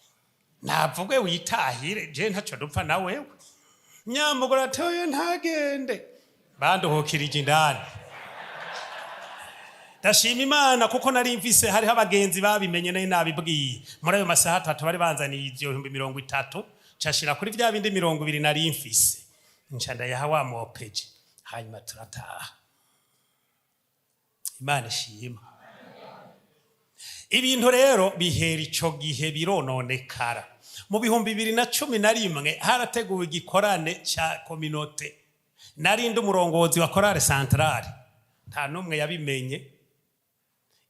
navuge witahire, je ntaco dupfa na wewe. Nyamugore ati oya ntagende, banduhukirije indani. Ndashima Imana kuko nari mfise, hariho abagenzi babimenye nari nabibwiye. Muri ayo masaha 3 bari banzaniye ivyo 30,000, nshashira kuri vya bindi 20 nari mfise, nca ndayaha wa mu OPJ, hanyuma turataha. Imana ishima. Ibintu rero bihera ico gihe birononekara. Mu 2011 harateguwe igikorane ca communauté, nari ndi umurongozi wa chorale centrale. Nta n'umwe yabimenye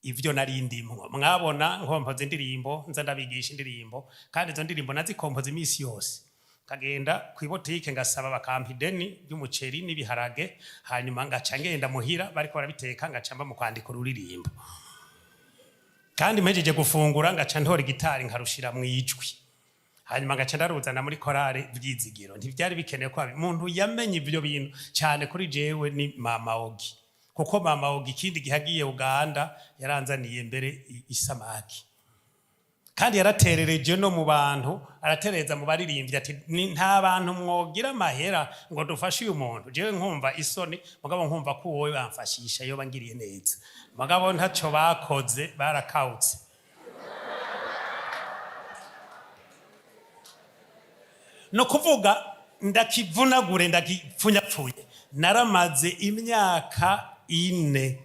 ivyo nari ndimwo. Mwabona nkompoza indirimbo, nza ndabigisha indirimbo, kandi izo ndirimbo nazikompoza iminsi yose. Nkagenda kw'ibotike ngasaba bakampa ideni ry'umuceri n'ibiharage, hanyuma ngaca ngenda muhira bariko barabiteka, ngaca mba mu kwandika ururirimbo. Kandi mpejeje gufungura ngaca ntora igitari nkarushira mw'ijwi, hanyuma ngaca ndaruzana muri korale Vyizigiro. Ntivyari bikenewe ko umuntu yamenye ivyo bintu cyane kuri jewe ni mama Ogi, kuko mama Ogi ikindi gihe agiye Uganda yaranzaniye mbere isamaki, kandi yaraterereje no mu bantu, aratereza mu baririmbyi ati nta bantu mwogira amahera ngo dufashe uyu muntu. Jewe nkumva isoni, mugabo nkumva ko wowe bamfashisha iyo bangiriye neza, mugabo ntaco bakoze, barakawutse. No kuvuga Ndakivunagure, ndagipfunyapfunye. Naramaze imyaka 4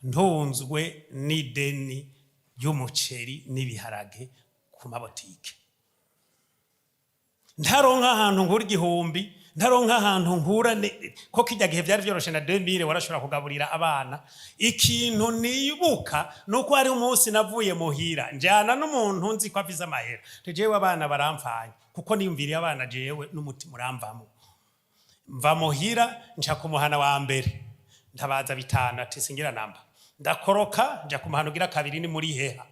ntunzwe n'ideni ry'umuceri n'ibiharage ku mabotike, ntaronka ahantu nkura 1000, ntaronka ahantu nkura ko kijya gihe byari byoroshe na 2000 warashobora kugaburira abana. Ikintu nibuka nuko hari umunsi navuye muhira, njyana n'umuntu nzi ko afise amahera. Jewe abana baramfanye, kuko niyumviriye abana, jewe n'umutima uramvamo. Mva muhira, nca ku muhana wa mbere, ntabaza 5, ati singira namba. Ndakoroka nja ku muhana ugira kabiri, ni muri heha?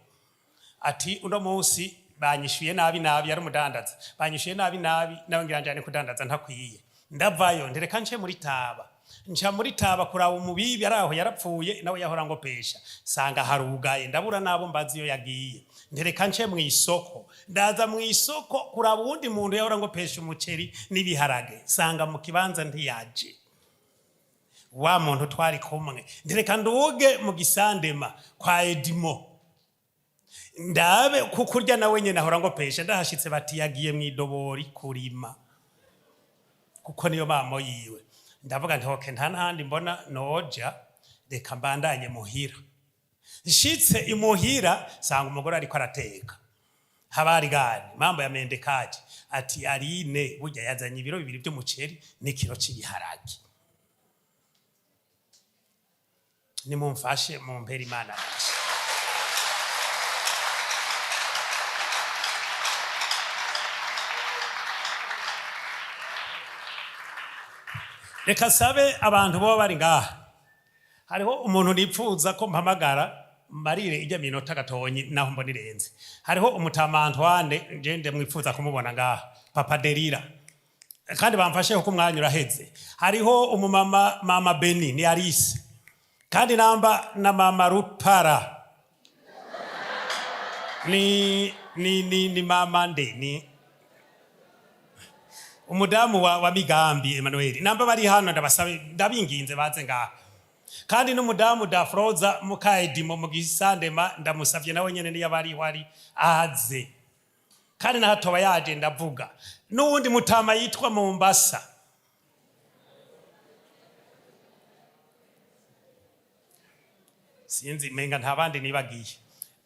Ati uno munsi banyishuye nabi nabi. Yari umudandaza. Banyishuye nabi nabi, nawe ngira njane kudandaza ntakwiye. Ndavayo, ndereka nce muri Taba. Nca muri Taba kuraba umubibi ari aho yarapfuye, nawe yahora ngo pesha, sanga harugaye, ndabura nabo mbazi iyo yagiye. Ndereka nce mu isoko. Ndaza mu isoko kuraba uwundi muntu yahora ngo pesha umuceri n'ibiharage, sanga mu kibanza ntiyaje wa muntu twari kumwe. Ndereka nduge mu Gisandema kwa Edimo, ndabe kuko urya nawe nyene ahora ngo pesha. Ndahashitse, bati yagiye mw'idobori kurima, kuko niyo mamo yiwe. Ndavuga nti okay, nta n'ahandi mbona noja, reka mbandanye muhira. Nshitse imuhira, sanga umugore ariko arateka. Habari gani, mambo yameendekaje? Ati Aline burya yazanye ibiro 2 by'umuceri n'ikiro c'ibiharage. Nimumfashe mumpere Imana amashyi. Reka sabe abantu boba bari ngaha, hariho umuntu nipfuza ko mpamagara marire ijya minota gatonyi, naho mbona irenze. Hariho umutama Antoine, nje ndamwifuza kumubona ngaha, Papa Derira, kandi bamfashe kuko umwanya uraheze. Hariho umumama, Mama Beni, ni Alice, kandi namba na Mama Rupara ni mama nde, ni umudamu wa Migambi Emmanuel. Namba bari hano, ndabasabe, ndabinginze baze ngaha. Kandi n'umudamu Dafroza Mukaedimo mu Gisandema, ndamusavye nawe nyene niyo abari wari aze. Kandi nahatoba yaje, ndavuga n'uwundi mutama yitwa Mombasa. Sinzi, menga nta bandi nibagiye.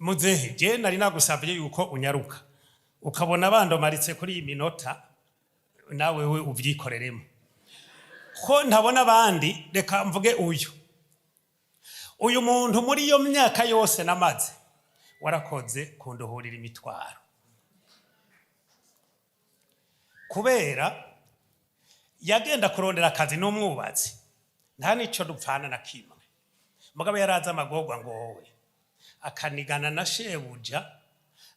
Muzehe, je nari nagusavye yuko unyaruka, ukabona bandomaritse kuri iyi minota, nawe we uvyikoreremo. Ko ntabona abandi, reka mvuge uyu muntu. Muri iyo myaka yose namaze, warakoze kunduhurira imitwaro, kubera yagenda kurondera akazi n'umwubatsi, nta nico dupfana na kimwe. Mugabo yarazi amagorwa ngo wowe akanigana na shebuja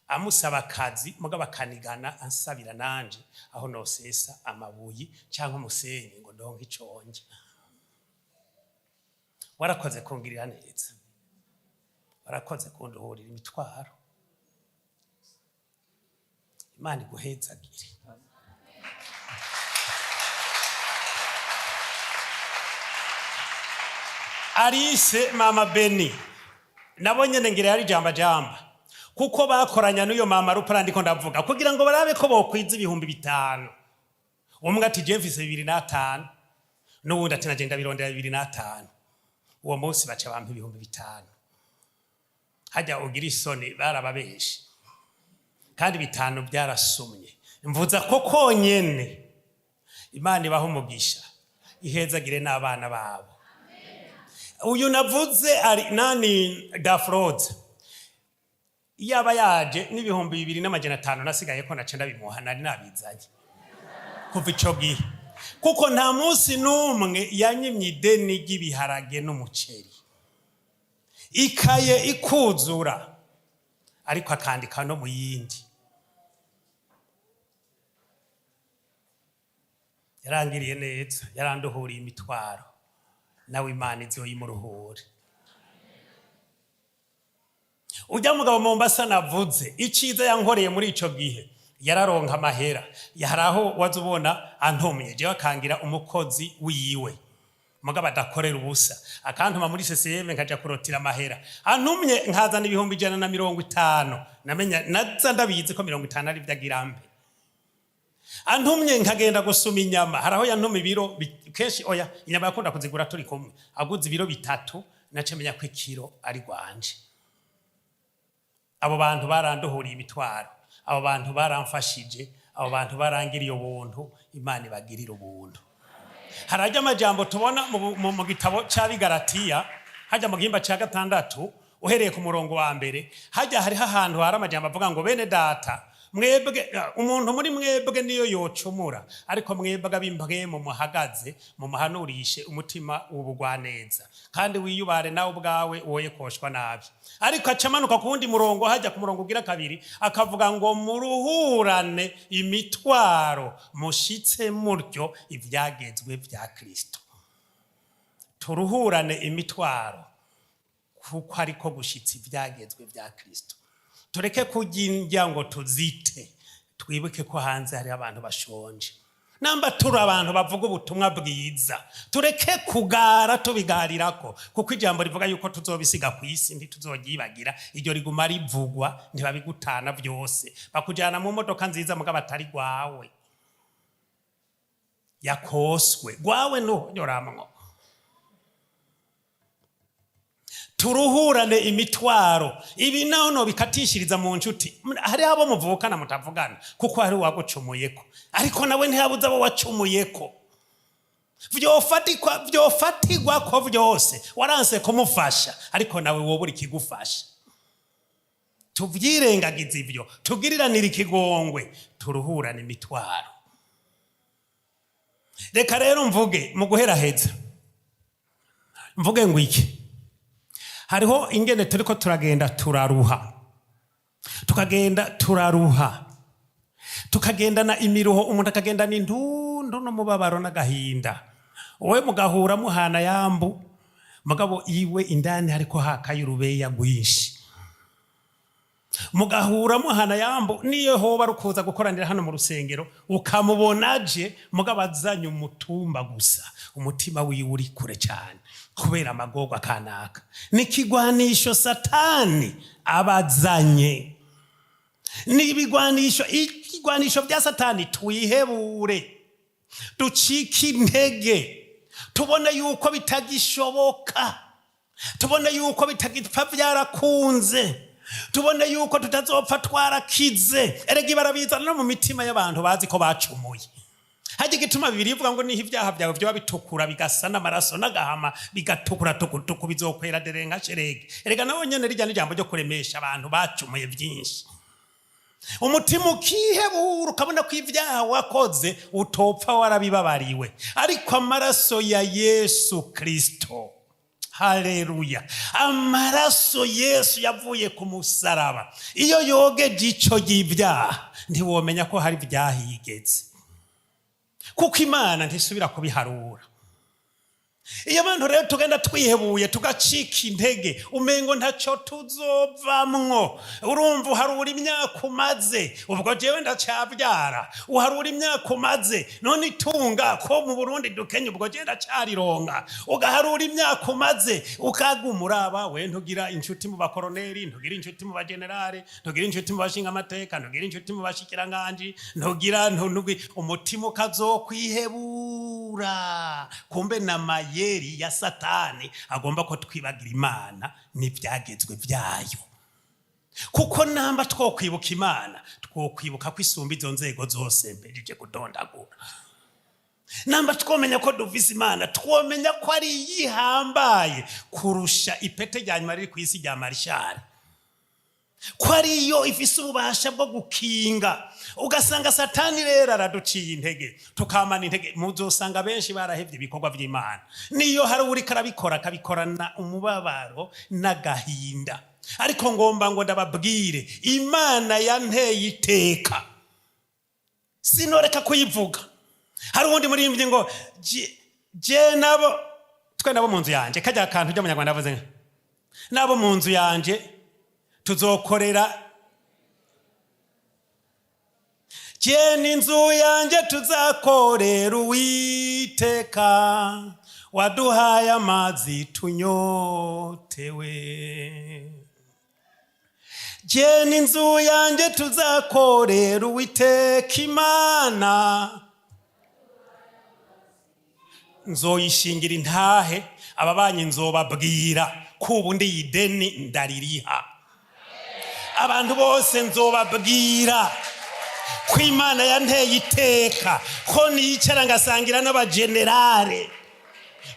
amusaba akazi, mugabo akanigana ansabira nanje aho nosesa amabuyi cyangwa umusenyi ngo ndonke iconge. Warakoze kungirira neza, warakoze kunduhurira imitwaro. Imana iguhezagire. Alice, Mama Beni, nabo nyene ngira yari jamba jamba, kuko bakoranya n'uyo Mama Rupara ndiko ndavuga, kugira ngo barabe ko bokwiza 5000. Umwe ati je mfise 2500, n'uwundi ati nagenda birondera 2500. Uwo munsi baca bampa 5000. Hajya ugira isoni, barababeshe, kandi 5 byarasumye. Mvuza ko konyene Imana ibaha umugisha, ihezagire n'abana babo. Uyu navuze ari nani, Dafroza, yaba yaje n'2500 nasigaye ko naca ndabimuha, nari nabizanye kuva ico gihe, kuko nta munsi n'umwe yanyimye ideni ry'ibiharage n'umuceri. Ikaye ikuzura, ariko akandika no mu yindi. Yarangiriye neza, yaranduhuriye imitwaro, nawe Imana izoyimuruhure. Ujya mugabo Mombasa navuze, iciza yankoreye muri ico gihe, yararonka amahera. Hari aho waza ubona antumye jewe, akangira umukozi wiwe, mugabo adakorera ubusa. Akantuma muri CCM, nkaja kurotira amahera. Antumye nkazana 150,000, namenya naza ndabizi ko 50 ari vyo agira mpe. Antumye nkagenda gusuma inyama, hari aho yantuma ibiro kenshi, oya, inyama yakunda kuzigura turi kumwe. Aguze ibiro 3, nace menya ko ikiro ari rwanje. Abo bantu baranduhuriye imitwaro, abo bantu baramfashije, abo bantu barangiriye ubuntu. Imana ibagirire ubuntu. Harajya amajambo tubona mu gitabo c'Abigaratiya, hajya mu gihimba ca 6, uhereye ku murongo wa 1. Hajya hariho ahantu hari amajambo avuga ngo: "Bene data, mwebwe, umuntu muri mwebwe niyo yocumura, ariko mwebwe ab'impwemu muhagaze, mumuhanurishe umutima w'ubugwaneza, kandi wiyubare nawe ubwawe, woye koshwa nabi." Ariko aca amanuka ku wundi murongo, hajya ku murongo ugira kabiri, akavuga ngo: "Muruhurane imitwaro, mushitse mutyo ivyagezwe vya Kristo." Turuhurane imitwaro, kuko ariko gushitsa ivyagezwe vya Kristo. Tureke kurya indya ngo tuzite. Twibuke ko hanze hari abantu bashonje. Namba turi abantu bavuga ubutumwa bwiza, tureke kugara tubigarirako, kuko ijambo rivuga yuko tuzobisiga ku isi, ntituzoryibagira. Iryo riguma rivugwa. Ntibabigutana byose, bakujyana mu modoka nziza, mugabo atari rwawe, yakoswe rwawe ntuhonyoramwo. Turuhurane imitwaro. Ibi naho nobikatishiriza mu nshuti. Hari abo muvukana mutavugana kuko hari uwagucumuyeko, ariko nawe ntiyabuze abo wacumuyeko. Vyofatirwa ko vyose waranse kumufasha, ariko nawe wobura ikigufasha. Tuvyirengagiza ivyo, tugiriranire ikigongwe, turuhurane imitwaro. Reka rero mvuge mu guheraheza, mvuge ngo iki: hariho ingene turiko turagenda turaruha, tukagenda turaruha, tukagendana imiruho, umuntu akagendana intundu n'umubabaro n'agahinda. Wowe mugahura muhana yambu, mugabo iwe indani hariko hakaye urubeya rwinshi. Mugahura muhana yambu, niyo hoba ari ukuza gukoranira hano mu rusengero, ukamubona aje, mugabo azanye umutumba gusa, umutima wiwe uri kure cyane kubera amagorwa kanaka. N'ikigwanisho Satani abazanye, n'ibigwanisho, ikigwanisho bya Satani. Twihebure, ducike intege, tubone yuko bitagishoboka, tubone yuko bitagipfa byarakunze, tubone yuko tutazopfa twarakize. Erega barabizana no mu mitima y'abantu bazi ko bacumuye. Hajya igituma bibiri ivuga ngo niho ibyaha byawe byoba bitukura bigasa n'amaraso n'agahama, bigatukura tukutuku, bizokwera dere nka sheregi. Erega nawe nyene rijya n'ijambo ryo kuremesha abantu bacumuye byinshi. Umutima ukihebura, ukabona ko ibyaha wakoze utopfa warabibabariwe, ariko amaraso ya Yesu Kristo, haleluya, amaraso Yesu yavuye ku musaraba, iyo yogeje ico y'ibyaha, ntiwomenya ko hari ibyahigeze, kuko Imana ntisubira kubiharura. Iyo abantu rero tugenda twihebuye, tugacika intege, umengo ntacyo tuzovamwo. Urumva, uharura imyaka umaze, ubwo jewe ndacyabyara. Uharura imyaka umaze, none itunga ko mu Burundi dukenye, ubwo jewe ndacyarironka? Ugaharura imyaka umaze, ukaguma uraba we, ntugira inshuti mu bakoroneri, ntugira inshuti mu bagenerale, ntugira inshuti mu bashingamateka, ntugira inshuti mu bashikiranganji, ntugira umutima ukazokwihebura. Kumbe na mayeri ya Satani agomba ko twibagira Imana n'ibyagezwe byayo, kuko namba twokwibuka Imana, twokwibuka ko isumba izo nzego zose mbejeje kudondagura. Namba twomenya ko duvise Imana, twomenya ko ari iyihambaye kurusha ipete rya nyuma riri ku isi rya marishari, ko ariyo ifise ububasha bwo gukinga. Ugasanga Satani rero araduciye intege, tukamana intege. Muzosanga benshi barahevye ibikorwa vy'Imana. Niyo hari uriko arabikora, akabikorana umubabaro n'agahinda. Ariko ngomba ngo ndababwire, Imana yanteye iteka, sinoreka kuyivuga. Hari uwundi muririmbyi ngo je nabo, twe nabo mu nzu yanje, kajya kantu ry'Abanyarwanda bavuze, nabo mu nzu yanje tuzokorera. Je n'inzu yanjye tuzakorera Uwiteka waduhaye amazi tunyotewe. Je n'inzu yanjye tuzakorera Uwiteka Imana. Nzoyishingira intahe, ababanyi nzobabwira ko ubu ndi ideni ndaririha. Abantu bose nzobabwira ko Imana yanteye iteka, ko nicara ngasangira n'abajenerale,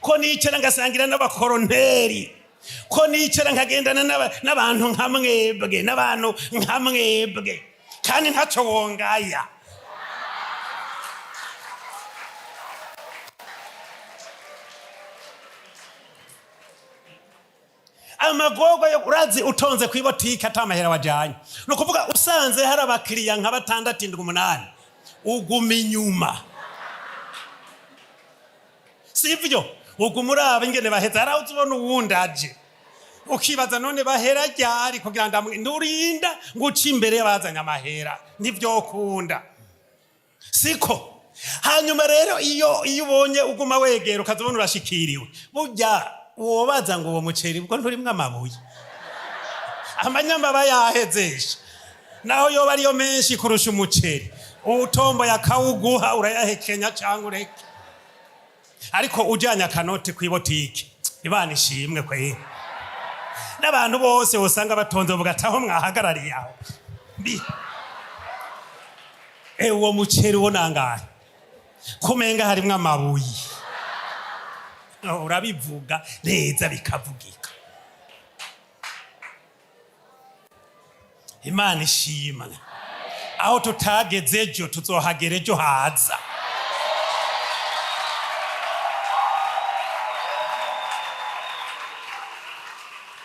ko nicara ngasangira n'abakoroneri, ko nicara nkagendana n'abantu nka mwebwe, n'abantu nka mwebwe, kandi ntacyo wongaya. Amagorwa yo urazi utonze ku ibotike ata mahera wajyanye, ni ukuvuga usanze hari abakiriya nka batandatu, indwi, umunani, uguma inyuma, sibyo? Uguma uraba ingene baheza. Hari aho ubona uwundi aje, ukibaza: none bahera ryari kugira ngo nturinda ngo uce imbere y'abazanye amahera? Ntibyokunda, siko? Hanyuma rero iyo ubonye uguma wegera, ukaza ubona urashikiriwe, burya wobaza ngo uwo muceri ubwo nturimwo amabuye? Amanyama aba yahezesha, naho yoba ariyo menshi kurusha umuceri. Uwutomboye akawuguha, urayahekenya cyangwa ureke. Ariko ujyanye akanoti ku ibotike, Imana ishimwe kwe, n'abantu bose usanga batonze bavuga ati: aho mwahagarariye aho mbi. Uwo muceri wo nangahe kumenga harimwo amabuye? Oh, urabivuga neza bikavugika. Imana ishimwe. Aho tutageze ejo, tuzohagera ejo haza.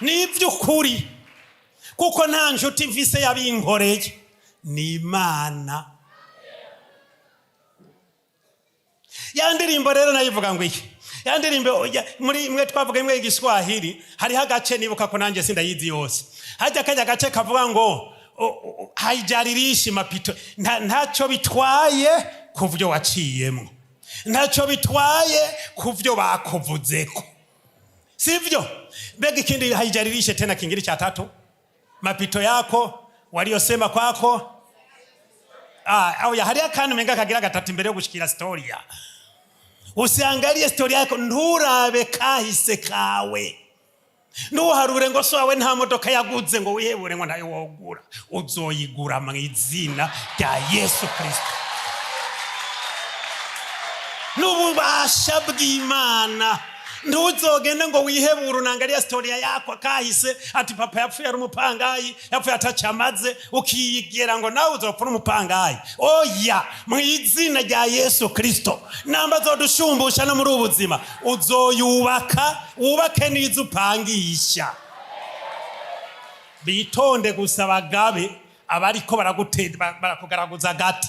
Ni iby'ukuri, kuko nta nshuti mfise yabinkoreye, ni Imana. Ya ndirimbo rero nayivuga ngo iki? Ya ndirimbo muri imwe twavuga, imwe y'igiswahili, hariho agace nibuka ko nanjye sindayizi yose. Hajya kajya agace kavuga ngo haijalishi mapito, ntacyo bitwaye ku byo waciyemo, ntacyo bitwaye ku byo bakuvuzeko, sivyo? Mbega ikindi haijalishi tena kingine cha tatu, mapito yako waliosema kwako. Ah, oya, hariho akantu menga kagira gatatu imbere yo gushikira storia. Usiangalie storia yako, nturabe kahise kawe, ntuharure ngo so wawe nta modoka yaguze ngo wihebure ngo ntayo wogura. Uzoyigura mu izina rya Yesu Kristo n'ububasha bw'Imana. Ntuzogende ngo wihebure, unangalia storia yako kahise, ati papa yapfuye ari umupangayi, yapfuye atacamaze, ukiyigera ngo nawe uzopfa uri umupangayi. Oya, mu izina rya Yesu Kristo, namba zodushumbusha no muri ubu buzima, uzoyubaka, wubake n'izo upangisha. Bitonde gusa bagabe abariko barakugaraguza agati,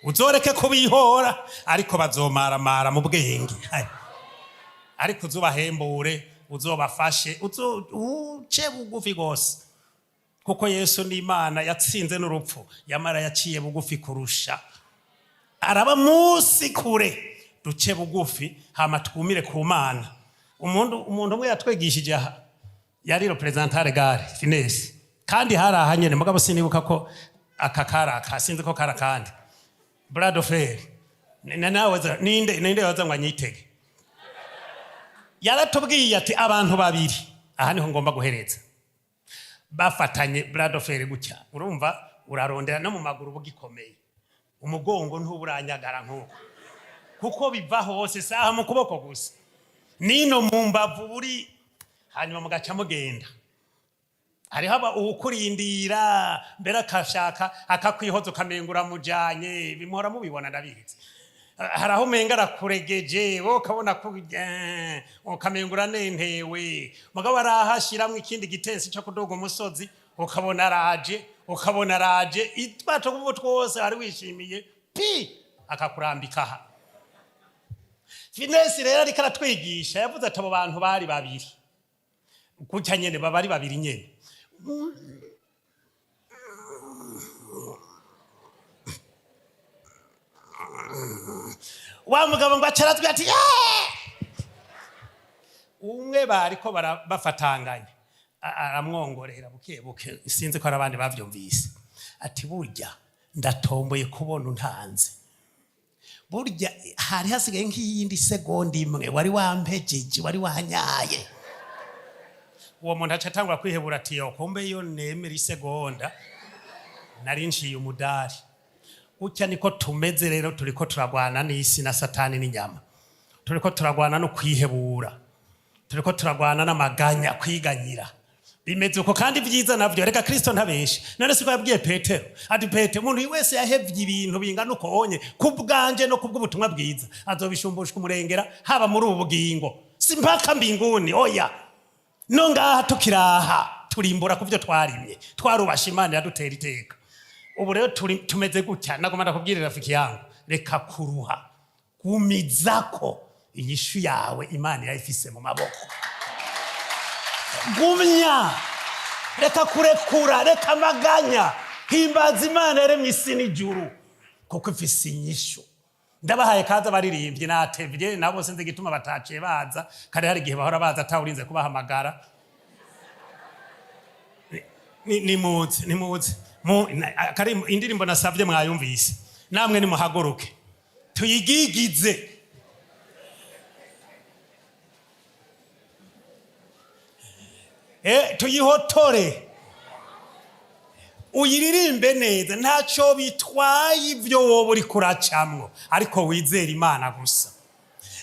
uzoreke kubihora, ariko bazomaramara mu bwenge. Hai. Ariko uzubahembure, uzobafashe, uce bugufi rwose, kuko Yesu ni Imana yatsinze n'urupfu, yamara yaciye bugufi kurusha, araba munsi kure. Duce bugufi, hama twumire ku Mana. Umuntu umwe yatwigishije aha yari représentant légal Finesi, kandi hari aha nyene, mugabo sinibuka ko aka kari aka, sinzi ko kari akandi. Bras de fer nawe ninde waza ngo anyitege? Yaratubwiye ati abantu babiri, aha niho ngomba guhereza, bafatanye bras de fer gutya, urumva urarondera no mu maguru bugikomeye, umugongo ntuburanyagara nk'uko, kuko biva hose, saha mu kuboko gusa, nino mu mbavu buri. Hanyuma mugaca mugenda, hariho uwukurindira mbere akashaka akakwihoza, ukamenga uramujanye. Bimuhora mubibona, ndabizi. Hari aho umenga arakuregeje, wowe ukabona ko ukamenga uranentewe, mugabo arahashiramwo ikindi gitensi cyo kuduga umusozi, ukabona araje, ukabona araje, itwato kuvu twose wari wishimiye pi akakurambika aha. Finesi rero ariko aratwigisha, yavuze ati abo bantu bari babiri gutya nyene, baba ari babiri nyene. Wa mugabo ngo acarazwe ati: "Yeee!" Umwe bariko bafatanganye. Aramwongorera buke buke, sinzi ko hari abandi bavyumvise, ati: "Burya ndatomboye kubona untanze. Burya hari hasigaye nk'iyindi segonda imwe, wari wampejeje, wari wanyaye." Uwo muntu aca atangura kwihebura, ati: "Yo, kumbe iyo nemera isegonda nari nciye umudari." Gutya niko tumeze rero. Turiko turagwana n'isi na Satani n'inyama, turiko turagwana no kwihebura, turiko turagwana n'amaganya, kwiganyira. Bimeze uko. Kandi vyiza navyo reka Kristo ntabeshe. None siko yabwiye Petero ati: "Petero, umuntu wese yahevye ibintu bingana uko onye ku bwanje no kubw'ubutumwa bwiza azobishumbushwa umurengera, haba muri ubu bugingo, si mpaka mbinguni, oya, no ngaha tukiraha turimbura ku byo twarimye." Twarubasha Imana, iradutera iteka. Ubu rero tumeze gutya. Nagomba ndakubwirira, rafiki yangu, reka kuruha, gumizako. Inyishu yawe Imana irayifise mu maboko. Gumya, reka kurekura, reka amaganya, himbaza Imana yaremye isi n'ijuru kuko ifise inyishu. Ndabahaye kaza abaririmbyi. Natevye nabo, sinzi igituma bataciye baza kare. Hari igihe bahora baza atawurinze kubahamagara. Nimuze, nimuze. Indirimbo nasavye mwayumvise, namwe nimuhaguruke tuyigigize. Tuyihotore, uyiririmbe neza. Ntacyo bitwaye ibyo wowe uri kuracamwo, ariko wizere Imana gusa.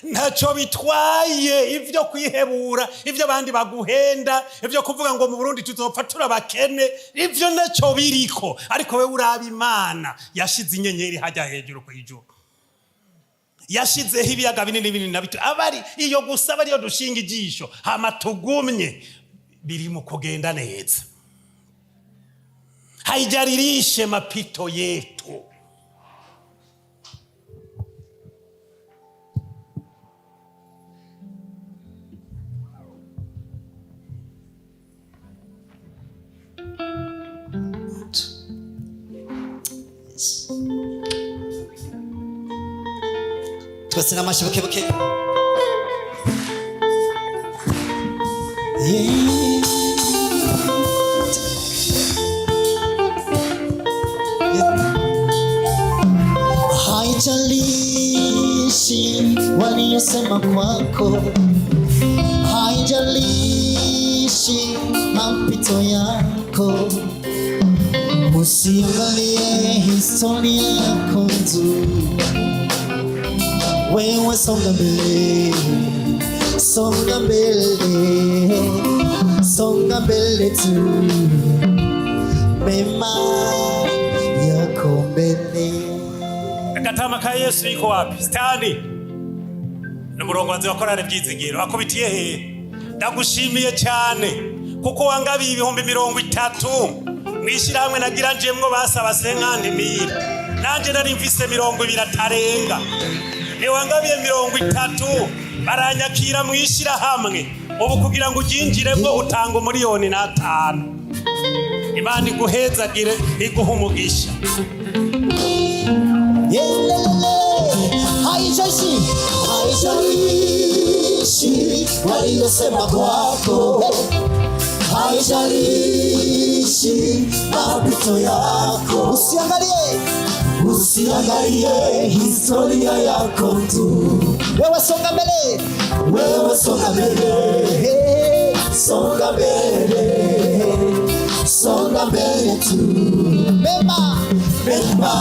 Ntacyo bitwaye ibyo kwihebura, ibyo abandi baguhenda, ibyo kuvuga ngo mu Burundi tuzopfa turabakene, ibyo ntacyo biriko. Ariko we uraba Imana yashize inyenyeri hajya hejuru ku ijuru, yashizeho ibiyaga binini binini na bito, aba ari iyo gusa, aba ariyo dushinga ijisho, hama tugumye. Biri mu kugenda neza, haijalishi mapito yetu. Twese n'amashyi buke buke. Haijalishi waliyosema kwako, haijalishi mapito yako, usiangalie historia yako nzuri, wewe songa mbele, songa mbele, songa mbele tu, mema yako mbele. Agatama ka Yesu iko wapi? Stani ni umurongozi wa korale Byizigiro. Akubitiye hehe? Ndagushimiye cyane kuko wangabiye 30,000 mwishyirahamwe nagira njemwo. Basaba 50 000, nanjye nari mfise 20 atarenga. Ntiwangabiye 30, baranyakira mu ishyirahamwe. Ubu kugira ngo uryinjiremo utanga 1,5 miliyoni. Imana iguhezagire, iguhe umugisha. Yelelele, haijalishi, haijalishi waliyosema kwako, haijalishi mapito yako, usiangalie, usiangalie historia yako tu, wewe songa mbele, wewe songa mbele, songa mbele, songa mbele tu, mema, mema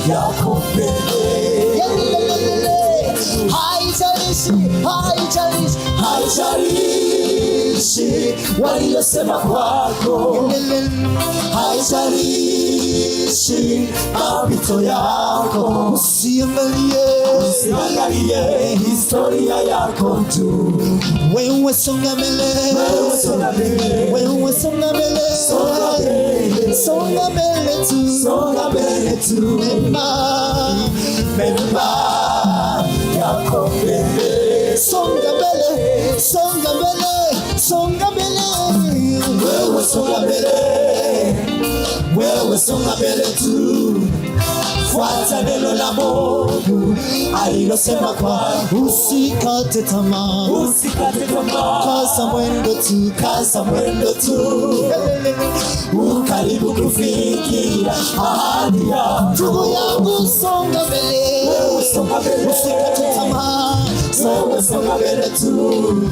yako mbele. Yelelelele, haijalishi, haijalishi, haijalishi waliyosema kwako, haijalishi mapito yako, usiangalie, usiangalie historia yako tu, wewe songa mbele, wewe songa mbele, wewe songa mbele, songa mbele, songa mbele tu, songa mbele tu, mema, mema yako mbele, songa mbele, songa mbele, songa mbele, wewe songa mbele, wewe songa mbele tu. Fuata neno la Mungu alilosema kwa, usikate tamaa, Usikate tamaa. Kaza mwendo tu, kaza mwendo tu, ukaribu kufikia ahadi yako. Ndugu yangu, songa mbele, Songa mbele. Usikate tamaa, songa, songa mbele tu,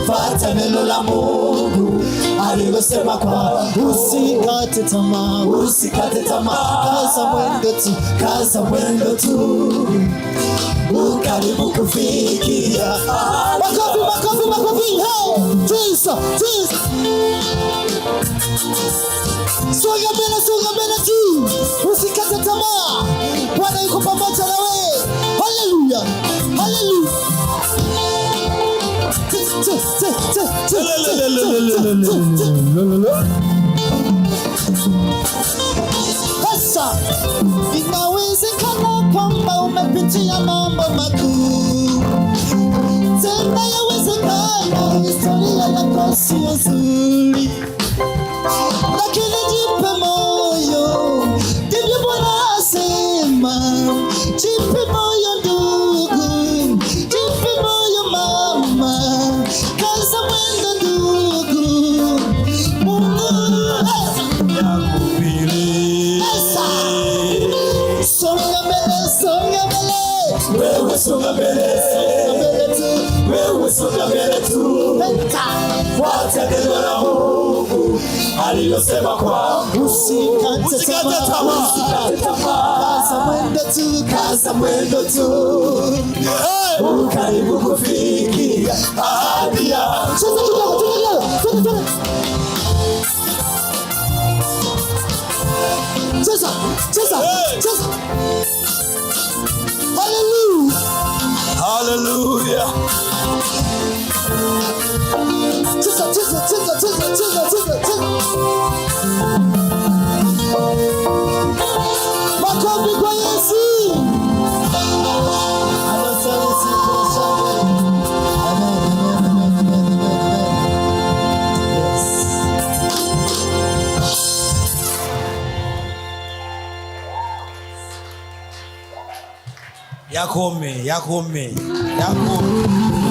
fata neno la Mungu alilosema kwa, usikate tamaa, Usikate tamaa. Kaza mwendo tu, kaza mwendo tu, ukaribu kufikia. Makofi, makofi, makofi! Hey! Jesus, Jesus! Songa mbele, songa mbele tu, usikate tamaa. Bwana yuko pamoja na wewe. Haleluya, haleluya! Te, te, te, te, te, te, te, te, te. Sasa inawezekana kwamba umepitia mambo magumu, tena yawezekana historia yako sio nzuri, lakini jipe moyo, ndivyo Bwana asema. Jipe moyo ndugu, jipe moyo mama, kaza mwendo ndugu, Mungu Yakubiri. Sasa. Songa mbele, songa mbele, Wewe songa mbele. Songa mbele tu. Wewe songa mbele tu. Fuata neno la Mungu alilosema kwa, Usikate Usikate tamaa. tamaa. Usikate tamaa. Kaza mwendo tu, kaza mwendo tu. Ukaribu kufikia ahadi yako. Cheza kidogo, cheza kidogo, twende, twende. Cheza, cheza, Hey. Cheza. Hallelujah. Hallelujah. Cheza, cheza, cheza, cheza, cheza, cheza, cheza. Makofi kwa Yesu. Asante siku. Amen, amen, amen, amen, amen, amen. Yes. Yakome, yakome, yakome.